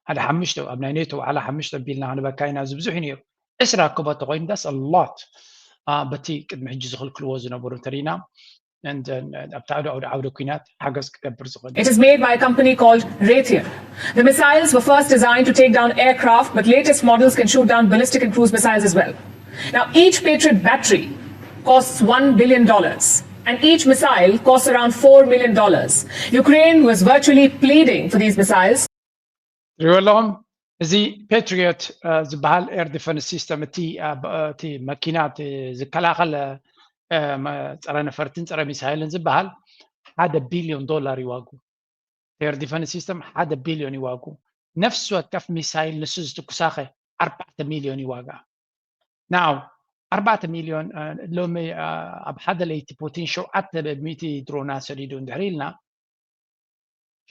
ሓደ ሓሙሽተ ኣብ ናይ ኔቶ ዋዕላ ሓሙሽተ ኣቢልና ክንበካ ኢና እዚ ብዙሕ እዩ ነይሩ። ዕስራ ክበ ተኮይኑ that's a lot በቲ ቅድሚ ሕጂ ዝኽልክልዎ ዝነበሩ ተሪና ኣብቲ ዓውደ ዓውደ ዓውደ ኩናት ሓገዝ ክገብር ዝኽእል It is made by a company called Raytheon. The missiles were first designed to take down aircraft, but latest models can shoot down ballistic and cruise missiles as well. Now, each Patriot battery costs one billion dollars, and each missile costs around four million dollars. Ukraine was virtually pleading for these missiles. ትሪእዎ ኣለኹም እዚ ፓትሪዮት ዝበሃል air defense system እቲ መኪና ዝከላኸል ፀረ ነፈርትን ፀረ ሚሳይልን ዝበሃል ሓደ ቢልዮን ዶላር ይዋጉ። Air defense system ሓደ ቢልዮን ይዋጉ። ነፍሲ ወከፍ ሚሳይል ንሱ ዝትኩሳኸ ኣርባዕተ ሚልዮን ይዋጋ። ናው ኣርባዕተ ሚልዮን ሎሚ ኣብ ሓደ ለይቲ ፑቲን ሸውዓተ ሚእቲ ድሮና ሰዲዱ እንድሕር ኢልና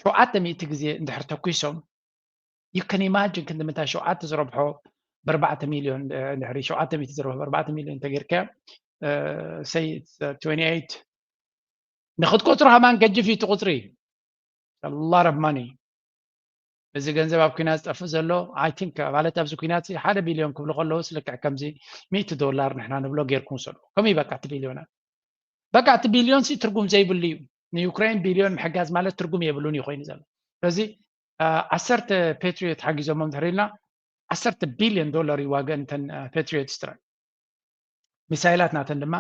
ሸውዓተ ሚእቲ ግዜ እንድሕር ተኩሶም you can imagine ክንዲ ምንታይ ሸውዓተ ዝረብሖ ብኣርባዕተ ሚልዮን እንድሕሪ ሸውዓተ ሚእቲ ዝረብሖ ብኣርባዕተ ሚልዮን ተጌርካ say twenty eight ንክትቆፅሮ ከማን ገጅፍ እዩ እቲ ቁፅሪ a lot of money እዚ ገንዘብ ኣብ ኩናት ዝጠፍእ ዘሎ I think ማለት ኣብዚ ኩናት ሓደ ቢልዮን ክብሉ ከለውስ ልክዕ ከምዚ ሚእቲ ዶላር ንሕና ንብሎ ጌርኩም ውሰዱ ከምኡ በቃ እቲ ቢልዮናት በቃ እቲ ቢልዮን ሲ ትርጉም ዘይብሉ እዩ ንዩክሬን ቢልዮን ምሕጋዝ ማለት ትርጉም የብሉን እዩ ኮይኑ ዘሎ ስለዚ ዓሰርተ ፓትሪዮት ሓጊዞሞም እንድሕር ኢልና ዓሰርተ ቢልዮን ዶላር ይዋገ እንተን ፓትሪዮት ስትራይክ ሚሳይላት ናተን ድማ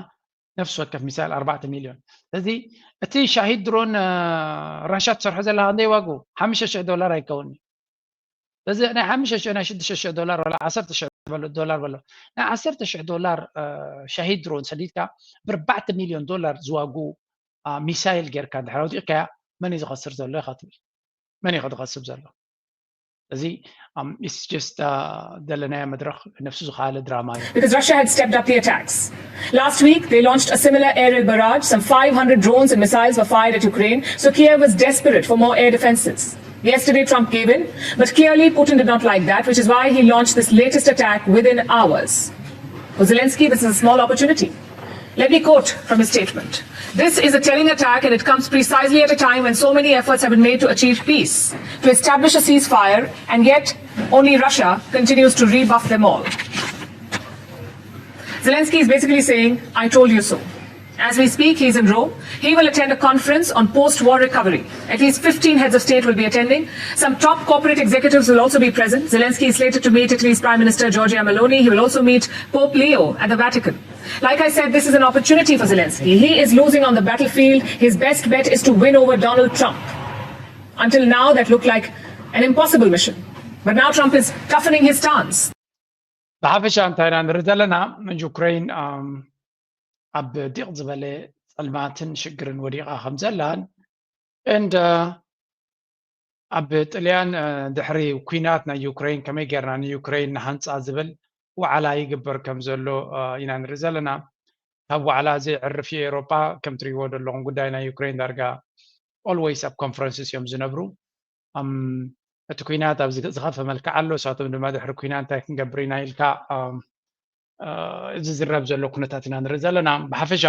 ነፍሲ ወከፍ ሚሳይል ኣርባዕተ ሚልዮን ስለዚ እቲ ሻሂድ ድሮን ራሻ ትሰርሖ ዘለካ ክንደይ ዋጉ ሓሙሽተ ሽሕ ዶላር ኣይከውን ስለዚ ናይ ሓሙሽተ ሽሕ ናይ ሽዱሽተ ሽሕ ዶላር ወላ ዓሰርተ ሽሕ ዶላር በሎ ናይ ዓሰርተ ሽሕ ዶላር ሻሂድ ድሮን ሰዲድካ ብኣርባዕተ ሚልዮን ዶላር ዝዋጉ ሚሳይል ጌርካ እንድሕር ኣውዲቕካያ መን እዩ ዝኸስር ዘሎ ኢኻ ትብል መን እዩ ዝኸስብ ዘሎ እዚ it's just ዘለናዮ መድረኽ ነፍሱ ዝኸኣለ ድራማ እዩ Because Russia had stepped up the attacks. Last week, they launched a similar aerial barrage. Some five hundred drones and missiles were fired at Ukraine, so Kiev was desperate for more air defenses. Yesterday, Trump gave in, but clearly Putin did not like that, which is why he launched this latest attack within hours. For Zelensky, this is a small opportunity. Let me quote from his statement. This is a telling attack, and it comes precisely at a time when so many efforts have been made to achieve peace, to establish a ceasefire, and yet only Russia continues to rebuff them all. Zelensky is basically saying, I told you so. As we speak, he's in Rome. He will attend a conference on post war recovery. At least fifteen heads of state will be attending. Some top corporate executives will also be present. Zelensky is slated to meet Italy's Prime Minister Giorgia Meloni. He will also meet Pope Leo at the Vatican. Like I said, this is an opportunity for Zelensky. He is losing on the battlefield. His best bet is to win over Donald Trump. Until now, that looked like an impossible mission. But now Trump is toughening his stance. ብሓፈሻ እንታይ ኢና ንርኢ ዘለና ዩክሬን ኣብ ዲቕ ዝበለ ፀልማትን ሽግርን ወዲቓ ከም ዘላን and ኣብ ጥልያን ድሕሪ ኩናት ናይ ዩክሬን ከመይ ጌርና ንዩክሬን ንሃንፃ ዝብል ዋዕላ ይግበር ከም ዘሎ ኢና ንርኢ ዘለና ካብ ዋዕላ እዚ ዕርፊ ኤውሮጳ ከም ትሪእዎ ዘለኹም ጉዳይ ናይ ዩክሬን ዳርጋ always ኣብ conferences እዮም ዝነብሩ እቲ ኩናት ኣብ ዝኸፈ መልክዓ ኣሎ እሳቶም ድማ ድሕሪ ኩናት እንታይ ክንገብር ኢና ኢልካ እዚ ዝረብ ዘሎ ኩነታት ኢና ንርኢ ዘለና ብሓፈሻ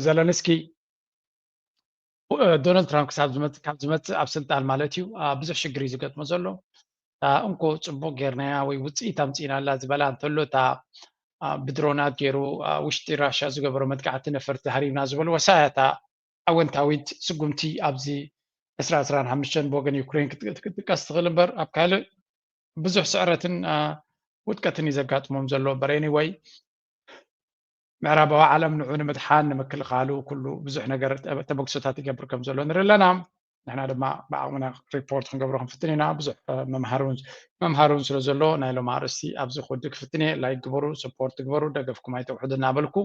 ዘለንስኪ ዶናልድ ትራምፕ ክሳብ ካብ ዝመፅእ ኣብ ስልጣን ማለት እዩ ብዙሕ ሽግር እዩ ዝገጥሞ ዘሎ እንኮ ፅቡቅ ጌርናያ ወይ ውፅኢት ኣምፂእናላ ዝበላ እንተሎ እታ ብድሮናት ገይሩ ውሽጢ ራሻ ዝገበሮ መጥቃዕቲ ነፈርቲ ሃሪምና ዝበልዎ ሳያታ ኣወንታዊት ስጉምቲ ኣብዚ ዕስራ ዕስራን ሓሙሽተን ብወገን ዩክሬን ክትጥቀስ ትኽእል እምበር ኣብ ካልእ ብዙሕ ስዕረትን ውድቀትን እዩ ዘጋጥሞም ዘሎ እምበር anyway ምዕራባዊ ዓለም ንዑ ንምድሓን ንምክልኻሉ ኩሉ ብዙሕ ነገር ተበግሶታት ይገብር ከም ዘሎ ንርኢ ኣለና ንሕና ድማ ብዓቕምና ሪፖርት ክንገብሮ ክንፍትን ኢና ብዙሕ መምሃር እውን ስለ ዘሎ ናይ ሎም ኣርእስቲ ኣብዚ ክወዲ ክፍትን እየ like ግበሩ support ግበሩ ደገፍኩም ኣይተውሕዱ እናበልኩ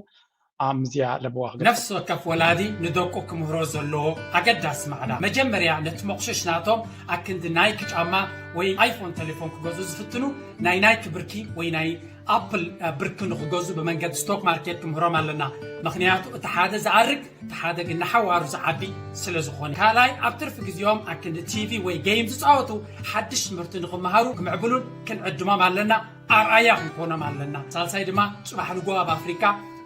ኣምዝያ ለበዋ ነፍሲ ወከፍ ወላዲ ንደቁ ክምህሮ ዘለዎ ኣገዳሲ ማዕዳ መጀመርያ ነቲ መቑሽሽ ናቶም ኣክንዲ ናይክ ጫማ ወይ ኣይፎን ቴሌፎን ክገዝኡ ዝፍትኑ ናይ ናይክ ብርኪ ወይ ናይ ኣፕል ብርክ ንክገዙ ብመንገዲ ስቶክ ማርኬት ክምህሮም ኣለና። ምክንያቱ እቲ ሓደ ዝኣርግ እቲ ሓደ ግን ንሓዋሩ ዝዓቢ ስለ ዝኾነ። ካልኣይ ኣብ ትርፊ ግዜኦም ኣክንዲ ቲቪ ወይ ጌም ዝፃወቱ ሓድሽ ትምህርቲ ንክመሃሩ ክምዕብሉን ክንዕድሞም ኣለና። ኣርኣያ ክንኮኖም ኣለና። ሳልሳይ ድማ ፅባሕ ንጎ ኣብ ኣፍሪካ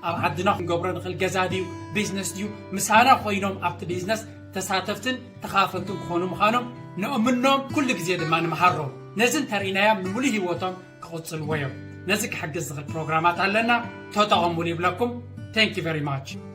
ኣብ ዓድና ክንገብሮ ንኽእል ገዛ ድዩ ቢዝነስ ድዩ ምሳና ኮይኖም ኣብቲ ቢዝነስ ተሳተፍትን ተኻፈልትን ክኾኑ ምዃኖም ንእምኖም። ኩሉ ግዜ ድማ ንምሃሮም። ነዚ እንተርኢናዮም ንምሉእ ህይወቶም ክቕጽልዎ እዮም። ነዚ ክሕግዝ ዝኽእል ፕሮግራማት ኣለና፣ ተጠቐሙሉ ይብለኩም። Thank you very much።